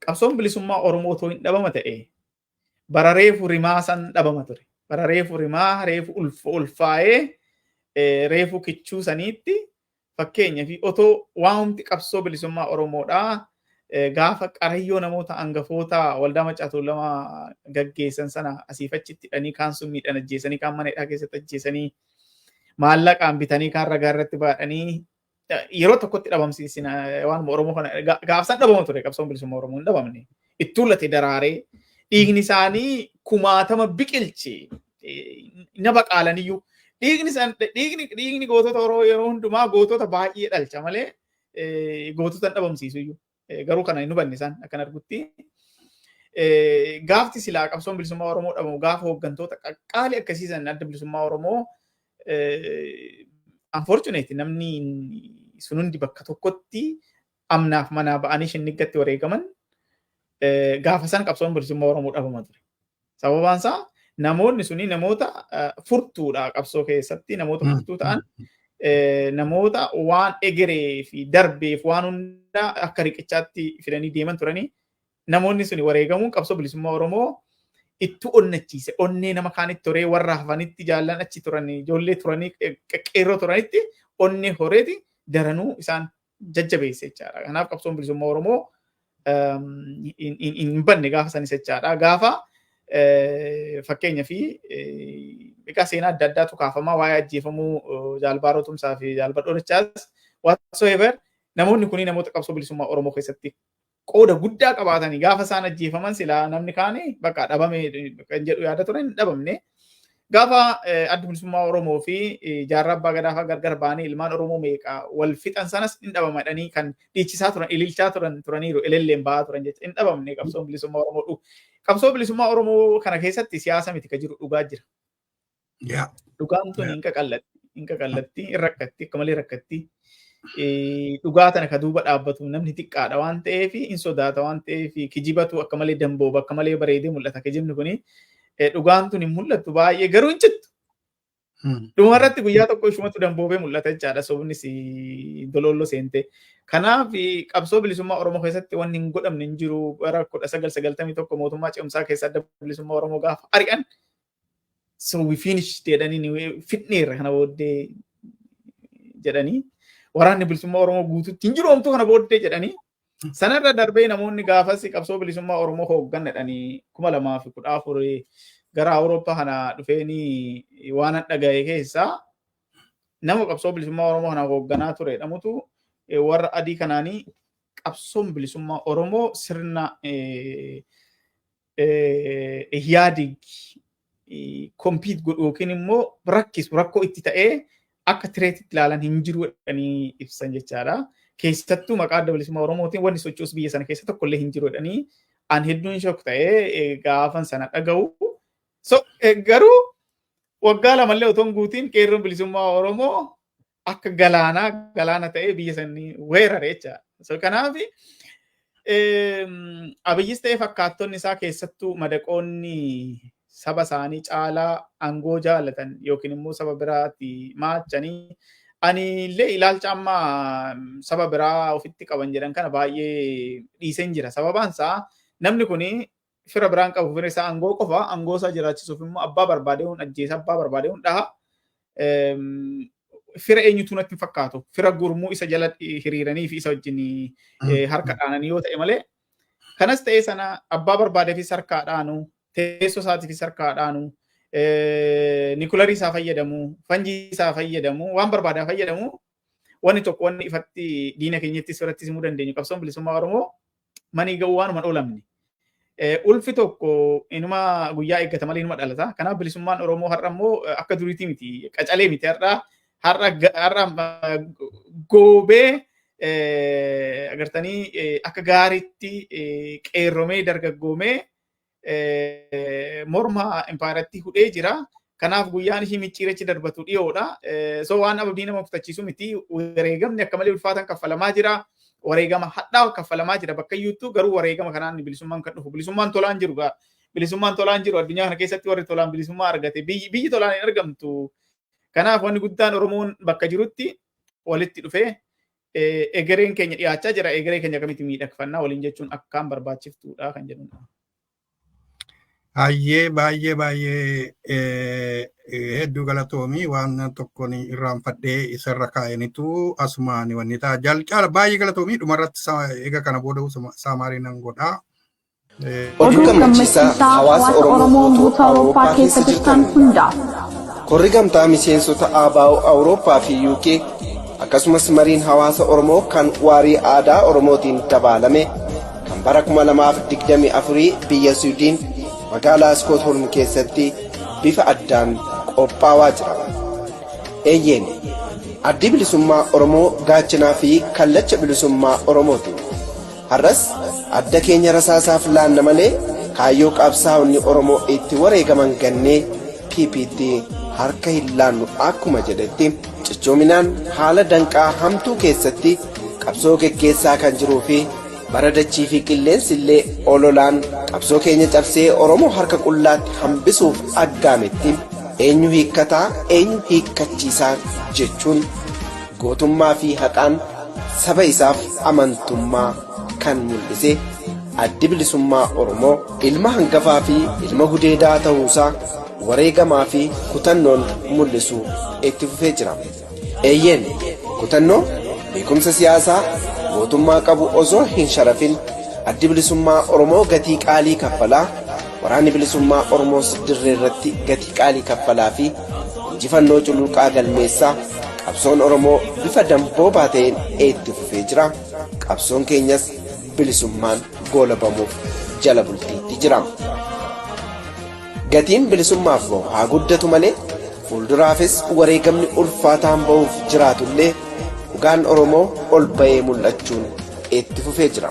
Qabsoon bilisummaa Oromoo otoo hin dhabama ta'e, bara reefu rimaa san dhabama ture. Bara reefu rimaa, reefu ulfaa'ee, reefu kichuu saniitti, fakkeenya fi otoo waanti qabsoo bilisummaa Oromoodhaa gaafa qarayyoo namoota hangafoota Waldaa Maccaa Tuulamaa gaggeessan sana asiif achitti hidhanii, kaan summiidhaan ajjeesanii, kaan mana hidhaa keessatti ajjeesanii, maallaqaan bitanii, kaan ragaa irratti baadhanii yeroo tokkotti dhabamsiisina waan Oromoo kana gaafsan dhabama ture. Qabsoon bilisummaa Oromoo hin dhabamne. Ittuu late daraaree dhiigni isaanii kumaatama biqilche na baqaalaniyyuu. Dhiigni gootota Oromoo yeroo hundumaa gootota baay'ee dhalcha malee gootota hin dhabamsiisu iyyuu. Garuu kana hin hubanne isaan akkan argutti. Gaafti silaa qabsoon bilisummaa Oromoo dhabamu gaafa hooggantoota qaqqaalii akkasiisan Adda Bilisummaa Oromoo, unfortunately, namni sun hundi bakka tokkotti amnaaf manaa ba'anii shinniggatti wareegaman, gaafa san qabsoon bilisummaa Oromoo dhabama ture. Sababaan isaa namoonni suni namoota furtuudha, qabsoo keessatti namoota furtuu ta'an, namoota waan egeree fi darbeef waan hundaa akka riqichaatti fidanii deeman turanii. Namoonni suni wareegamuun qabsoo bilisummaa Oromoo itti onnachiise, onnee nama kaanitti horee, warra hafanitti, jaallan achi turan, ijoollee turanii, qeerroo turanitti onnee horeeti daranuu isaan jajjabeesse jechaadha. Kanaaf qabsoon bilisummaa Oromoo hin banne gaafa sanis jechaadha. Gaafa fakkeenya fi egaa seenaa adda addaatu kaafamaa waa'ee ajjeefamuu Jaal Baaroo Tumsaa fi Jaal Badhoo Dachaas whatsoever, namoonni kuni namoota qabsoo bilisummaa Oromoo keessatti qooda guddaa qabaatanii, gaafa isaan ajjeefaman silaa namni kaani bakka dhabame kan jedhu yaada ture, hin dhabamne. Gaafa Adda Bilisummaa Oromoo fi Jaarraa Abbaa Gadaa fa'aa gargar ba'anii ilmaan Oromoo meeqa wal fixan sanas hin dhabama jedhanii kan dhiichisaa turan, ililchaa turan turaniiru, elelleen ba'aa turan jecha. Hin dhabamne qabsoon bilisummaa Oromoo dhufu. Qabsoo bilisummaa Oromoo kana keessatti siyaasa miti ka jiru, dhugaa jira. Dhugaan tun hin qaqallatti, hin qaqallatti, hin rakkatti, akka malee rakkatti. Dhugaa tana ka duuba dhaabbatu namni xiqqaadha waan ta'eef, hin sodaata waan ta'eef, kijibatu akka malee dambooba, akka malee bareedee mul'ata kijibni kuni. Dhugaan tun hin mul'attu baay'ee, garuu hin cittu. Dhumarratti guyyaa tokko ishumatu damboobee mul'ata jechaadha, sobnis dololloo seente. Kanaaf qabsoo bilisummaa Oromoo keessatti wanni hin godhamne hin jiru. Bara 1991 mootummaa ce'umsaa keessa Adda Bilisummaa Oromoo gaafa ari'an, "So we finished" jedhanii, fidneerra kana booddee jedhanii, waraanni bilisummaa Oromoo guututti hin jiru homtuu kana booddee jedhanii, sanarra darbee namoonni gaafas qabsoo bilisummaa Oromoo hooggan jedhanii 2014 gara Awurooppaa kana dhufeenii waan dhagaye keessaa, nama qabsoo bilisummaa Oromoo kana hoogganaa ture jedhamutu warra adii kanaanii qabsoon bilisummaa Oromoo sirna Ihaadig compete godhu yookiin immoo rakkisu, rakkoo itti ta'ee akka threatitti ilaalan hin jiru jedhanii ibsan jechaadha. Keessattuu maqaa Adda Bilisummaa Oromootiin wanni socho'us biyya sana keessa tokkollee hin jiru jedhanii. An hedduun shock ta'ee gaafan sana dhaga'u. So garuu waggaa lamallee otoo hin guutiin qeerroon bilisummaa Oromoo akka galaanaa galaana ta'ee biyya sanii weerare jechaadha. So kanaaf Abiyyis ta'ee fakkaattonni isaa, keessattuu madaqoonni saba isaanii caalaa aangoo jaalatan yookiin immoo saba biraatti maachanii, ani illee ilaalcha amma saba biraa ofitti qaban jedhan kana baay'ee dhiiseen jira. Sababaan isaa namni kun fira biraan qabu, fira isaa aangoo qofa. Aangoo isaa jiraachisuuf immoo abbaa barbaade hun ajjeesa, abbaa barbaade hun dhaha. Fira eenyutu natti hin fakkaatu. Fira gurmuu isa jala hiriiranii fi isa wajjin harka dhaananii yoo ta'e malee. Kanas ta'ee sana, abbaa barbaadeefis harkaa dhaanu, teessoo isaatiifis harkaa dhaanu, nuclear isaa fayyadamu, fanjii isaa fayyadamu, waan barbaadaa fayyadamu, wanni tokko wanni ifatti diina keenyattis biratti himuu dandeenyu, qabsoon bilisummaa Oromoo manii ga'uu waanuma oolamne. Ulfi tokko inuma guyyaa eeggata malee inuma dhalata. Kanaaf bilisummaan Oromoo har'a immoo akka duriitii miti, qacalee miti. Har'a goobee agartanii akka gaariitti qeerromee dargaggoomee morma impaaratti hudhee jira. Kanaaf guyyaan ishii micciirachi darbatu dhiyoodha. So waan abdii nama kutachiisu miti. Wareegamni akka malee ulfaatan kaffalamaa jira. Wareegama hadhaa kaffalamaa jira bakka iyyuuttuu, garuu wareegama kanaan bilisummaan kan dhufu. Bilisummaan tolaan jiru gaa. Bilisummaan tolaan jiru addunyaa kana keessatti. Warri tolaan bilisummaa argate, biyyi tolaan hin argamtu. Kanaaf wanni guddaan Oromoon bakka jirutti walitti dhufee egereen keenya dhiyaachaa jira. Egeree keenya akkamitti miidhagfannaa waliin jechuun akkaan barbaachiftuudha kan jedhudha. Baay'ee baay'ee baay'ee hedduu galatoomii. Waan tokkoon irraanfadhee isarra kaa'anitu asumaan wanni ta'a. Jalqaba baay'ee galatoomii. Dhumarratti eega kana booda summary nan godhaa. Oduu gammachiisaa hawaasa Oromoo guutuu Awurooppaa keessa jirtan hundaaf. Korri gamtaa miseensota ABO Awurooppaa fi UK akkasumas mariin hawaasa Oromoo kan waarii aadaa Oromootiin dabaalame kan bara 2024 biyya Suudiin magaalaa Iskootholm keessatti bifa addaan qophaawaa jira. Eeyyeen, addi bilisummaa Oromoo gaachanaa fi kallacha bilisummaa Oromooti. Har'as adda keenya rasaasaaf laanna malee kaayyoo qabsaa'onni Oromoo itti wareegaman gannee PPT harka hin laannu akkuma jedhetti, cichoominaan haala danqaa hamtuu keessatti qabsoo geggeessaa kan jiruu fi bara dachii fi qilleensi illee ololaan qabsoo keenya cabsee Oromoo harka qullaatti hambisuuf aggaametti eenyu hiikkataa, eenyu hiikkachiisaa jechuun gootummaa fi haqaan saba isaaf amantummaa kan mul'ise addi bilisummaa Oromoo ilma hangafaa fi ilma gudeedaa ta'uusaa wareegamaa fi kutannoon mul'isu itti fufee jira. Eeyyeen, kutannoo beekumsa siyaasaa mootummaa qabu osoo hin sharafin addi bilisummaa Oromoo gatii qaalii kaffalaa, waraanni bilisummaa Oromoos dirree irratti gatii qaalii kaffalaa fi injifannoo cululuqaa galmeessaa qabsoon Oromoo bifa damboobaa ta'een itti fufee jira. Qabsoon keenyas bilisummaan goolabamuuf jala bultiitti jira. Gatiin bilisummaaf bahu haa guddatu malee, fuulduraafis wareegamni ulfaataan bahuuf jiraatullee, dhugaan Oromoo ol ba'ee mul'achuun itti fufee jira.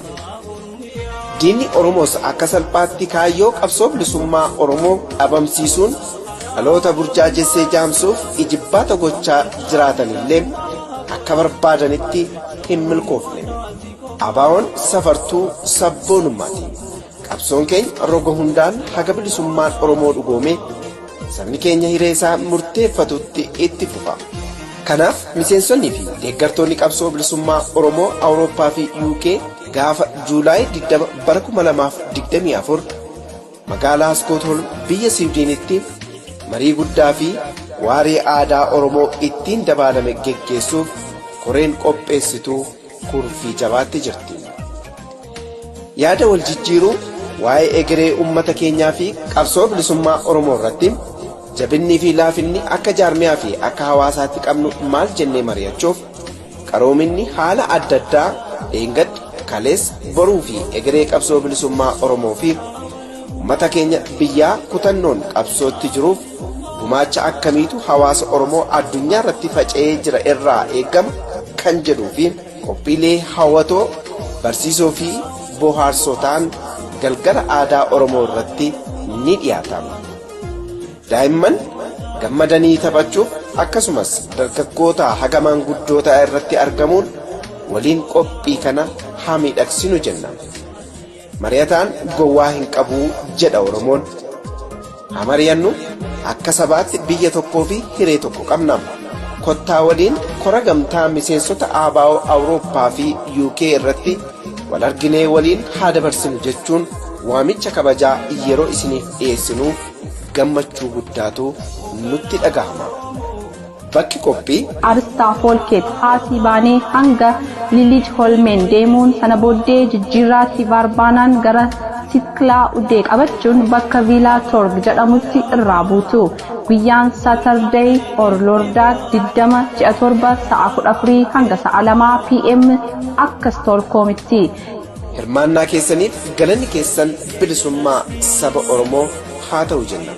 Diinni Oromoos akka salphaatti kaayyoo qabsoo bilisummaa Oromoo dhabamsiisuun dhaloota burjaajessee jaamsuuf ijibbaata gochaa jiraatanillee akka barbaadanitti hin milkoofne. ABO'n safartuu sabboonummaati. Qabsoon keenya roga hundaan haga bilisummaan Oromoo dhugoome sabni keenya hiree isaa murteeffatutti itti fufa. Kanaaf miseensonnii fi deeggartoonni qabsoo bilisummaa Oromoo Awurooppaa fi UK gaafa Juulaay 20 bara 2024 magaalaa Iskootholm biyya Siwiidinitti marii guddaa fi waaree aadaa Oromoo ittiin dabaalame geggeessuuf koreen qopheessituu kurfii jabaatti jirti. Yaada wal jijjiiruu waa'ee egeree uummata keenyaa fi qabsoo bilisummaa Oromoo irratti jabinnii fi laafinni akka jaarmiyaa fi akka hawaasaatti qabnu maal jennee mari'achuuf, qaroominni haala adda addaa dheengadda, kaleessa, boruu fi egeree qabsoo bilisummaa Oromoo fi uummata keenya biyyaa kutannoon qabsootti jiruuf gumaacha akkamiitu hawaasa Oromoo addunyaa irratti faca'ee jira irraa eegama kan jedhuu fi qophiilee hawwatoo, barsiisoo fi bohaarsoo ta'an Galgala Aadaa Oromoo irratti ni dhiyaata. Daa'imman gammadanii taphachuuf akkasumas dargaggoota haga maanguddootaa irratti argamuun waliin qophii kana haa miidhagsinu jenna. Mari'ataan gowwaa hin qabuu jedha Oromoon. Haa mari'annu, akka sabaatti biyya tokkoo fi hiree tokko qabna. Kottaa waliin kora gamtaa miseensota ABO Awurooppaa fi UK irratti wal arginee waliin haa dabarsinu jechuun waamicha kabajaa yeroo isiniif dhiyeessinu gammachuu guddaatu nutti dhagahama. Bakki qophii Aristaa Foolkeet haasii baanee hanga Liliij Holmeen deemuun, sana booddee jijjiirraa Tiivaarbaanaan gara Sitkilaa Udee qabachuun bakka Viilaa Torg jedhamutti irraa buutu. Guyyaan Saturday or Lördag 20 ji'a 7, sa'a 14 hanga sa'a 2 PM akka Stookholmitti. Hirmaannaa keessaniif galanni keessan bilisummaa saba Oromoo haa ta'u jenna.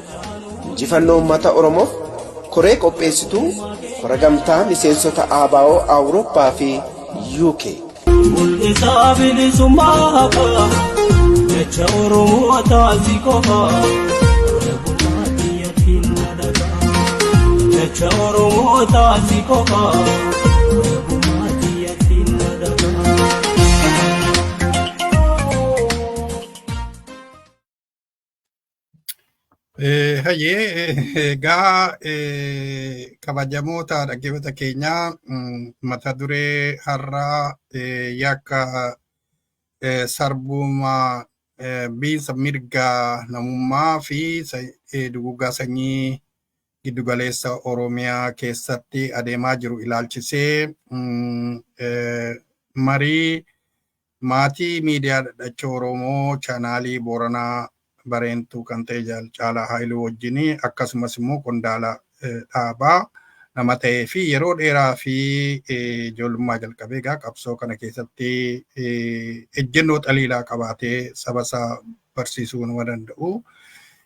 Injifannoo uummata Oromoof! Koree qopheessituu kora gamtaa miseensota ABO Awurooppaa fi UK. Mul'isaa bilisummaa haqaa, jecha Oromoo taasii qofaa. Jecha Oromoo taasii qofaa. Hayyee, egaa kabajamoota dhaggeeffattoota keenyaa, mata duree har'aa yakka sarbuma biinsa mirga namummaa fi duguuggaa sanyii giddugaleessa Oromiyaa keessatti adeemaa jiru ilaalchisee marii maatii miidiyaa Dhadhacha Oromoo chaanaalii Booranaa Bareentuu kan ta'e Caalaa Haayiluu wajjin, akkasumas immoo qondaala dhaabaa nama ta'ee fi yeroo dheeraa fi ijoollummaa jalqabee egaa qabsoo kana keessatti ejjennoo xaliilaa qabaatee saba isaa barsiisuu nama danda'u.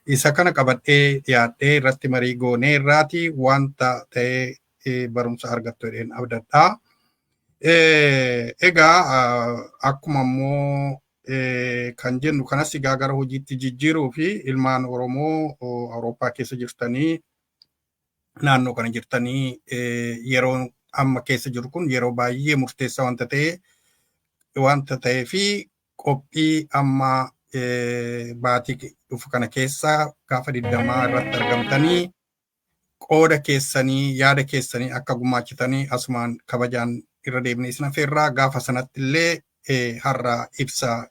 Isa kana qabadhee dhiyaadhee irratti marii goonee irraati wanta ta'ee barumsa argattu jedheen abdadhaa. Egaa akkuma immoo kan jennu kanas egaa gara hojiitti jijjiiruu fi ilmaan Oromoo Awurooppaa keessa jirtanii, naannoo kana jirtanii, yeroo amma keessa jiru kun yeroo baay'ee murteessaa wanta ta'ee fi qophii amma baatii dhufu kana keessa gaafa 20 irratti argamtanii qooda keessanii, yaada keessanii akka gumaachitanii asumaan kabajaan irra deebinee isin affeerraa. Gaafa sanatti illee har'a ibsa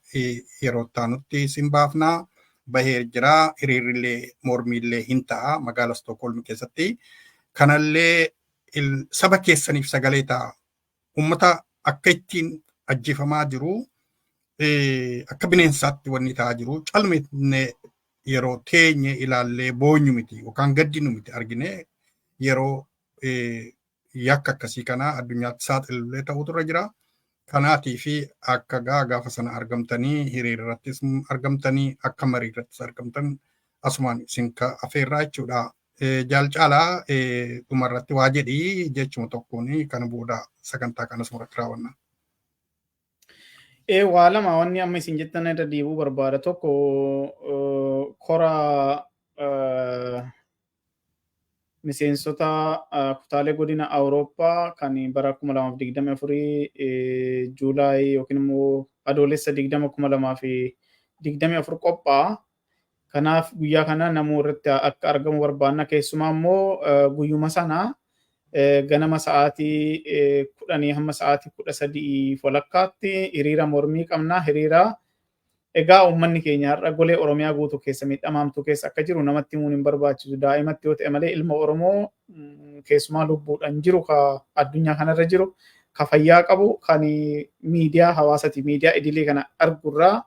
yeroo taanutti isin baafnaa bahee jira. Hiriirrillee mormiillee hin ta'a magaalaa Stookholm keessatti. Kanallee saba keessaniif sagalee ta'a. Uummata akka ittiin ajjeefamaa jiru, akka bineensaatti wanni ta'aa jiru, calmne yeroo teenye ilaallee boonyu miti yookaan gaddinu miti. Argine yeroo yakka akkasii kana addunyaatti saaxilullee ta'utu irra jira. Kanaatii fi akka gaafa sana argamtanii, hiriira irrattis argamtanii, akka marii irrattis argamtan asumaan isin afeerraa jechuudha. Jaal Caalaa, dhumarratti waa jedhii jechuma tokkoon, kana booda sagantaa kanas irratti raawwanna. Ee, waa lama wanni amma isin jettan irra deebi'uu barbaada. Tokko, kora miseensota kutaalee godina Awurooppaa kan bara 2024 Juulaay yookiin immoo Adoolessa 20 2024 qophaa'a. Kanaaf guyyaa kana namuu irratti akka argamu barbaanna. Keessumaa immoo guyyuma sana ganama sa'aatii 10 hamma sa'aatii 13:30tti hiriira mormii qabna. Hiriira egaa uummanni keenya har'a golee Oromiyaa guutuu keessa miidhamaamtuu keessa akka jiru namatti himuun hin barbaachisu. Daa'imatti yoo ta'e malee ilma Oromoo keessumaa lubbuudhaan jiru, ka addunyaa kanarra jiru, ka fayyaa qabu, kan miidiyaa hawaasati miidiyaa idilee kana argurraa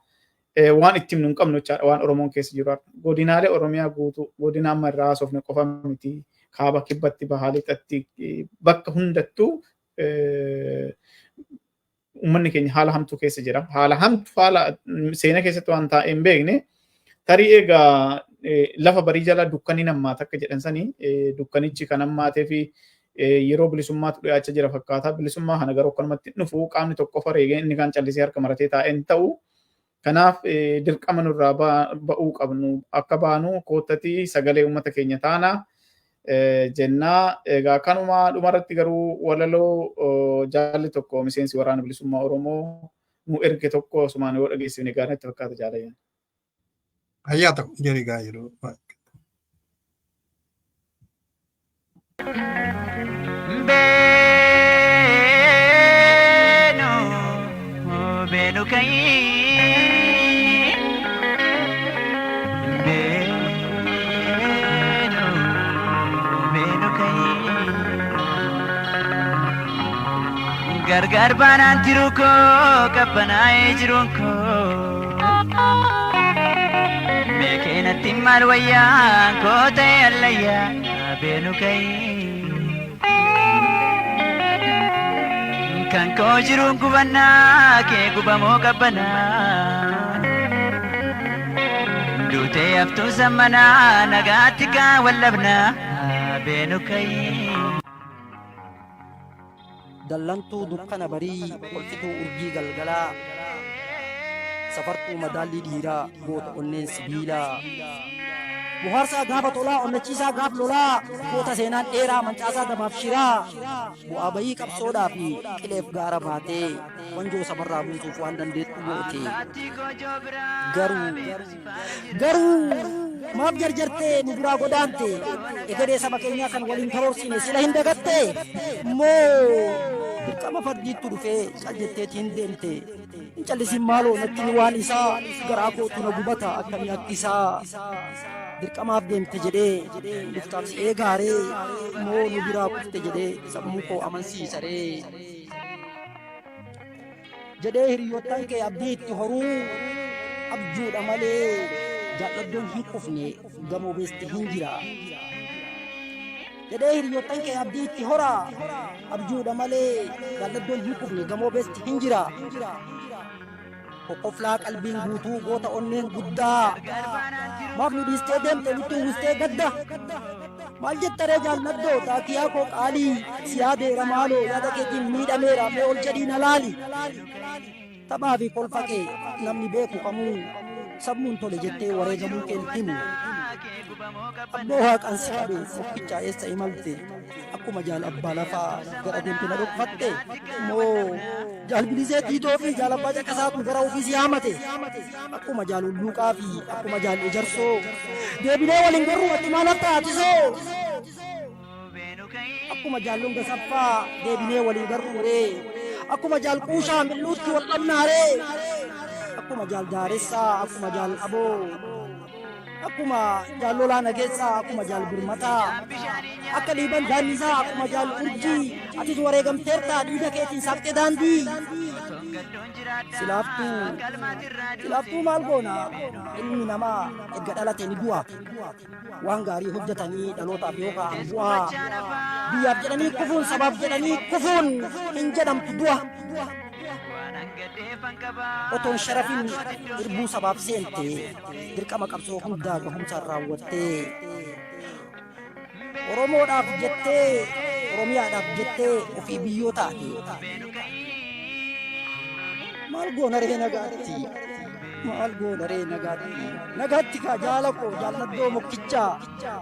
waan itti himnu hin qabnu jechaadha waan Oromoon keessa jiru. Godinaalee Oromiyaa guutuu, godina amma irraa haasofne qofa miti, kaaba, kibbatti, bahaa, lixatti, bakka hundattuu uummanni keenya haala hamtuu keessa jira. Haala hamtuu, haala seenaa keessatti waan taa'ee hin beekne. Tarii egaa lafa barii jala dukkanni nammaata akka jedhan sanii, dukkanichi kan hammaatee fi yeroo bilisummaatu dhiyaachaa jira fakkaata. Bilisummaa kana garuu akkanumatti dhufu qaamni tokko qofa reegee inni kaan callisee harka maratee taa'ee hin ta'u. Kanaaf dirqama nurraa ba'uu qabnu akka baanu koottatii sagalee uummata keenya taana jennaa. Egaa kanuma dhumarratti garuu walaloo jaalli tokko miseensi Waraana Bilisummaa Oromoo nu erge tokko osumaan yoo dhageessifne gaarii natti fakkaata, jaalayyan. Ayyaa ta'u jedhi gaa yeroo. Beenu beenu kayii beenu beenu kayii gargar baanaan jiru koo qabbanaa'ee jiruun koo beekeenatti maal wayyaa koo ta'e allayyaa beenu kayii. Kan koo jiruun gubannaa kee gubamoo qabbanaa. Duutee haftuu sammanaa nagaatti kaa wallabnaa beenu kayii. Dallantuu dukkana barii, kolfituu urjii galgalaa, safartuu madaallii dhiiraa, goota onneen sibiilaa. Bohaarsaa gaafa tolaa, onnachiisaa gaaf lolaa, goota seenaan dheeraa, mancaasaa dabaaf shiraa, bu'aa bayii qabsoodhaa fi qileef gaara baatee, wanjoo sabarraa buusuuf waan dandeettu goote. Garuu, garuu, maaf jarjartee nu biraa godaante? Egeree saba keenyaa kan waliin karoorsine sila hin dagatte? Moo dirqama fardiittu dhufee cal jetteetiin deemte? Hin callisin maaloo natti himi waan isaa, garaa kootu na gubata akkamii akki isaa. Dirqamaaf deemte jedhee dhuftaaf si eegaaree, moo nu biraa kufte jedhee sammuu koo amansiisaree? Jedhee hiriyoottan kee abdii itti horuu abjuudha malee jaalladdoon hin kufne gamoo beesti hin jira. Jedhee hiriyoottan kee abdii itti horaa abjuudha malee jaalladdoon hin kufne gamoo beesti hin jira. Kokkoflaa qalbiin guutuu, goota onneen guddaa, maaf nu dhiistee deemte nutti uwwistee gadda? Maal jettaree jaalladdoo taakiyaa koo qaalii, si yaadeera maaloo, yaada keetiin miidhameera, mee ol jedhii na laali. Taphaa fi kolfa kee namni beeku kamuu sammuun tole jettee wareegamuu keen himu. Abboo waaqaan si qabe mokkichaa, eessa imalte? Akkuma jaal abbaa lafaa gara deemte na dhokfatte? Moo jaal Bilisee Tiitoo fi jaal abbaa caqasaatu gara ofii si haamate? Akkuma jaal Hulluuqaa fi akkuma jaal Ejarsoo deebinee waliin garuu ati maal hafta atisoo? Akkuma jaal Longa Saffaa deebinee waliin garruuree? Akkuma jaal Quushaa Mil'uutti wal dhabnaaree? Akkuma jaal Daaressaa, akkuma jaal Aboo, akkuma jaal Lolaa Nageessaa, akkuma jaal Birmataa, akka Dhiiban Daannisaa, akkuma jaal Urjii atis wareegamteerta dhiiga keetiin saaqxee daandii. Silaaftuu, silaaftuu maal goona, ilmi namaa erga dhalate ni du'a. Waan gaarii hojjetanii dhalootaaf yoo kaa'an bu'aa, biyyaaf jedhanii kufuun, sabaaf jedhanii kufuun hin jedhamtu du'a. Otoon sharafin irbuu sabaaf seente, dirqama qabsoo hundaa gahumsaan raawwattee, Oromoodhaaf jettee, Oromiyaadhaaf jettee ofii biyyoo taate. Maal goona ree nagaatti? Maal goona ree nagaatti? Nagaatti kaa jaala koo jaalladdoo mokkichaa,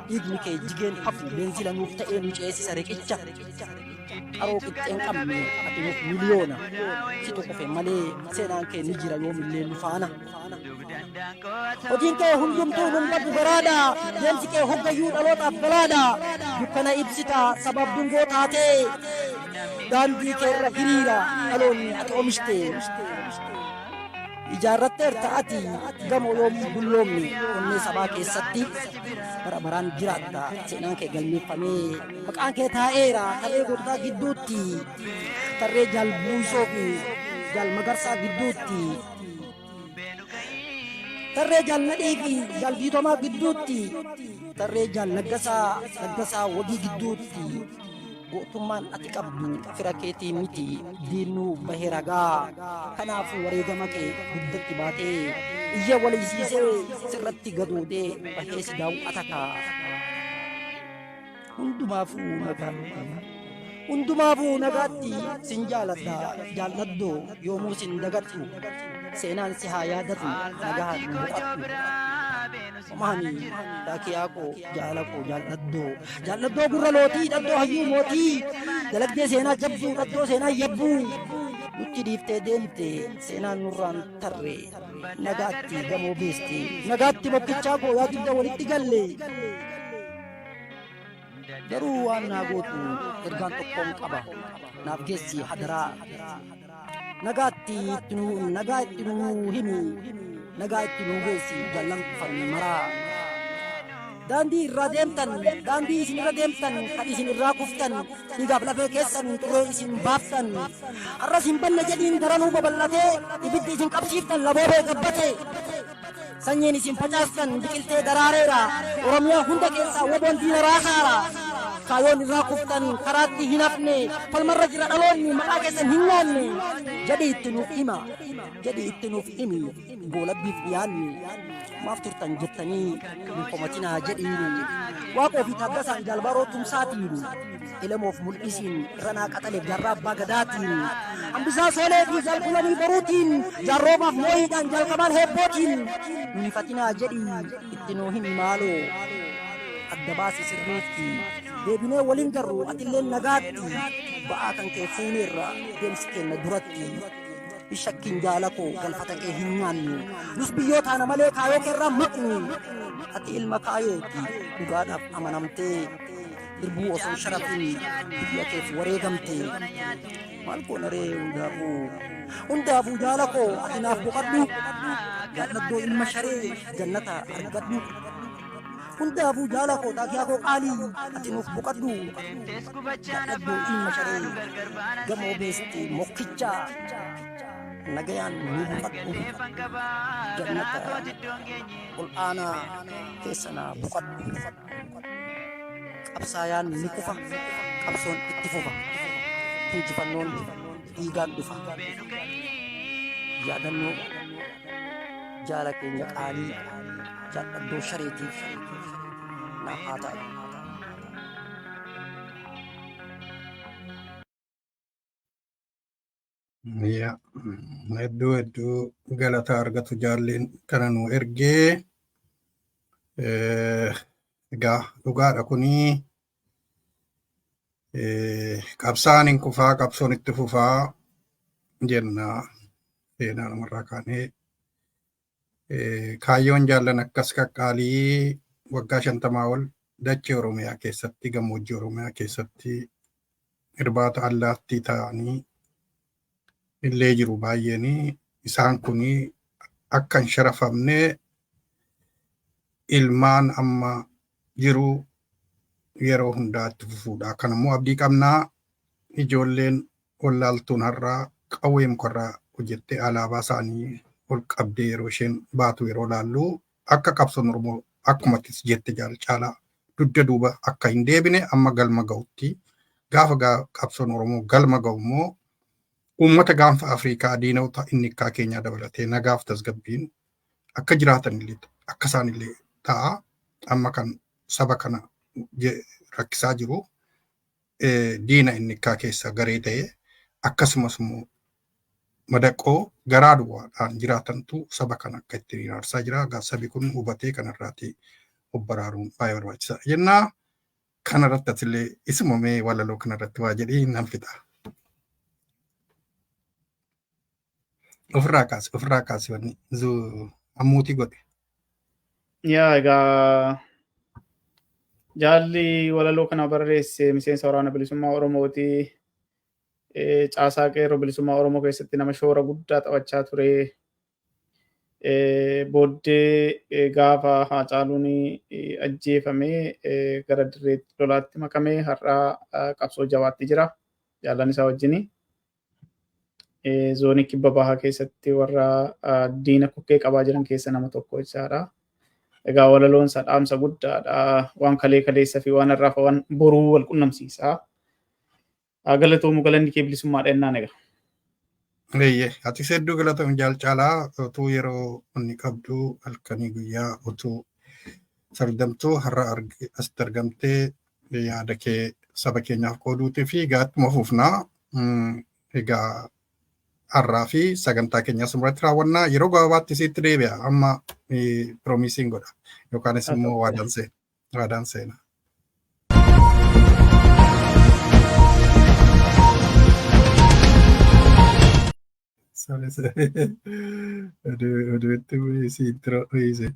dhiigni kee jigeen hafu, beenzila nuuf ta'ee nu ceesisa riqicha. Qaroo qixxeen qabne ati nuuf miliyoona, situ kufe malee seenaan kee ni jira yoomillee nu faana. Hojiin kee hundumtuu nun badu garaadha, deemsi kee hoggayyuu dhalootaaf galaadha. Dukkana ibsita sabaaf dungoo taatee, daandii kee irra hiriira dhaloonni ati oomishte. Ijaarratteerta ati gamoo yoomuu dulloomne, onnee sabaa keessatti bara baraan jiraatta seenaan kee galmeeffamee. Maqaan kee taa'eera tarree goototaa gidduutti, tarree jaal Buusoo fi jaal Magarsaa gidduutti, tarree jaal Nadhii fi jaal Diitomaa gidduutti, tarree jaal Laggasaa Wagii gidduutti. Gootummaan ati qabdu fira keetii miti diinnuu bahe ragaa, kanaafuu wareegama kee dugdatti baatee iyya walisiisee sirratti gadoodee bahee si daawwata kaa. Hundumaafuu nagaatti, hundumaafuu nagaatti, sin jaaladha jaalladdoo, yoomuu sin dagadhu. Seenaan si haa yaadatu, nagahaan boqadhu. Maani daakiyaa koo, jaala koo, jaalladhoo jaalladhoo gurra lootii, dhaddoo hayyuu mootii, dalagdee seenaa jabduu, dhaddoo seenaa yabbuu nutti dhiiftee deemte, seenaan nurraan tarre. Nagaatti gamoo beeste, nagaatti bokkichaa koo, yaa dugda walitti galle. Garuu waan naa gootu ergaan tokkoon qaba, naaf geessi hadaraa. Nagaatti itti nuu, nagaa itti nuu himi, nagaa itti nuu geessi jaallan kufan maraa. Daandii irraa deemtan, daandii isin irra deemtan, kan isin irraa kuftan, dhiigaaf lafee keessan xurree isin baaftan, har'as hin banne jedhiin, daranuu babal'atee ibiddi isin qabsiiftan laboobee gabbate. Sanyiin isin facaastan biqiltee daraareera. Oromiyaa hunda keessaa woboon diina raasaara. Kaayoon irraa kuftan karaatti hin hafne, falmarra jira dhaloonni maqaa keessan hin nyaanne. Jedhi itti nuuf hima, jedhi itti nuuf himi, goolabbiif dhiyaanne. Maaf turtan jettanii hin komatinaa jedhiin. Waaqoo fi Taaddasaan Jaalbaaroo Tumsaatiin, Elemoof Mul'isiin, Irranaa Qaxaleef Jaarraa Abbaa Gadaatiin, Hambisaa Soolee fi Jaalkulanii Boruutiin, Jaarroomaaf Mooyiidhaan Jaalkamaal Heebbootiin nu hifatinaa jedhi itti nuu himi maaloo. Adda baasi sirriitti, deebinee waliin garru atilleen nagaatti. Ba'aa kan kee fuuneerra, deemsi keenya duratti. Shakkiin jaala koo, galfata kee hin nyaannu. Nus biyyoo taana malee kaayoo keerraa maqnu. Ati ilma kaayooti, dhugaadhaaf amanamtee dirbuu osoo hin sharafin biyya keef wareegamte. Maal goona ree hundaafuu? Hundaafuu jaala koo, ati naaf boqadhu. Jaalladhoo ilma sharee, jannata argadhu. Hundaafuu jaala koo, taakiyaa koo qaalii, ati nuuf boqadhu. Jaalladhoo ilma sharee, gamoo beesti mokkicha, nagayaan nu boqadhu. Jannata ol aanaa keessa naa boqadhu. Qabsaayaan ni kufa, qabsoon itti fufa. Injifannoon dhiigaan dhufa. Yaadannoo jaala keenya qaalii jaalladhoo shareetiif naaf haa ta'u. Yaa, hedduu hedduu galata argatu jaalleen kana nu ergee. Egaa dhugaadha kunii, qabsaan hin kufaa, qabsoon itti fufaa jenna seenaa namarraa kaanee. Kaayyoon jaallan akkas qaqqaalii waggaa 50 ol dachee Oromiyaa keessatti, gammoojjii Oromiyaa keessatti irbaata allaattii ta'anii illee jiru baay'een isaan kun akka hin sharafamne ilmaan amma jiru yeroo hundaa itti fufuudha. Kan immoo abdii qabnaa, ijoolleen wallaaltuun har'aa qawwee mukarraa hojjettee alaabaa isaanii ol qabdee yeroo isheen baatu yeroo laallu, akka qabsoon Oromoo akkuma jette jaal caalaa dugda duuba akka hin deebine amma galma ga'utti, gaafa qabsoon Oromoo galma ga'u immoo uummata gaanfa Afrikaa diinota inni akkaa keenyaa dabalatee nagaaf tasgabbiin akka jiraatan illee akka isaan illee ta'a. Amma kan saba kana rakkisaa jiru diina inni akkaa keessa garee ta'e, akkasumas immoo madaqoo garaa duwwaadhaan jiraatantu saba kana akka ittiin hiraarsaa jira. Egaa sabi kun hubatee kanarraati of baraaruun baay'ee barbaachisaadha jennaa. Kanarratti atillee isuma mee walaloo kanarratti waa jedhii nan fixa. Ofirraa kaasi, ofirraa kaasi, wanni ammuutii godhe. Yaa, egaa jaalli walaloo kana barreesse miseensa Waraana Bilisummaa Oromooti. Caasaa qeerroo bilisummaa Oromoo keessatti nama shoora guddaa taphachaa ture. Booddee gaafa Haacaaluun ajjeefamee gara dirree lolaatti makamee har'aa qabsoo jabaatti jira. Jaallan isaa wajjini. Zoonii kibba bahaa keessatti warra diina kokkee qabaa jiran keessa nama tokko jechaadha. Egaa walaloon isaa dhaamsa guddaadha. Waan kalee kaleessa fi waan har'aaf waan boruu wal qunnamsiisa. Galatoomu, galanni kee bilisummaadha jennaan egaa. Eeyyee, atis hedduu galatoomi jaal caalaa, utuu yeroo inni qabdu halkanii guyyaa utuu sardamtuu har'a asitti argamtee yaada kee saba keenyaaf qooduutii fi gaattuma fufnaa. Egaa Har'aa fi sagantaa keenya asirratti raawwannaa. Yeroo gabaabaatti sitti deebi'a. Amma promise godha. Yookaanis immoo waadaan seena. Waadaan seena. Sorry, sorry. Oduu itti bu'ee si intro dhiise.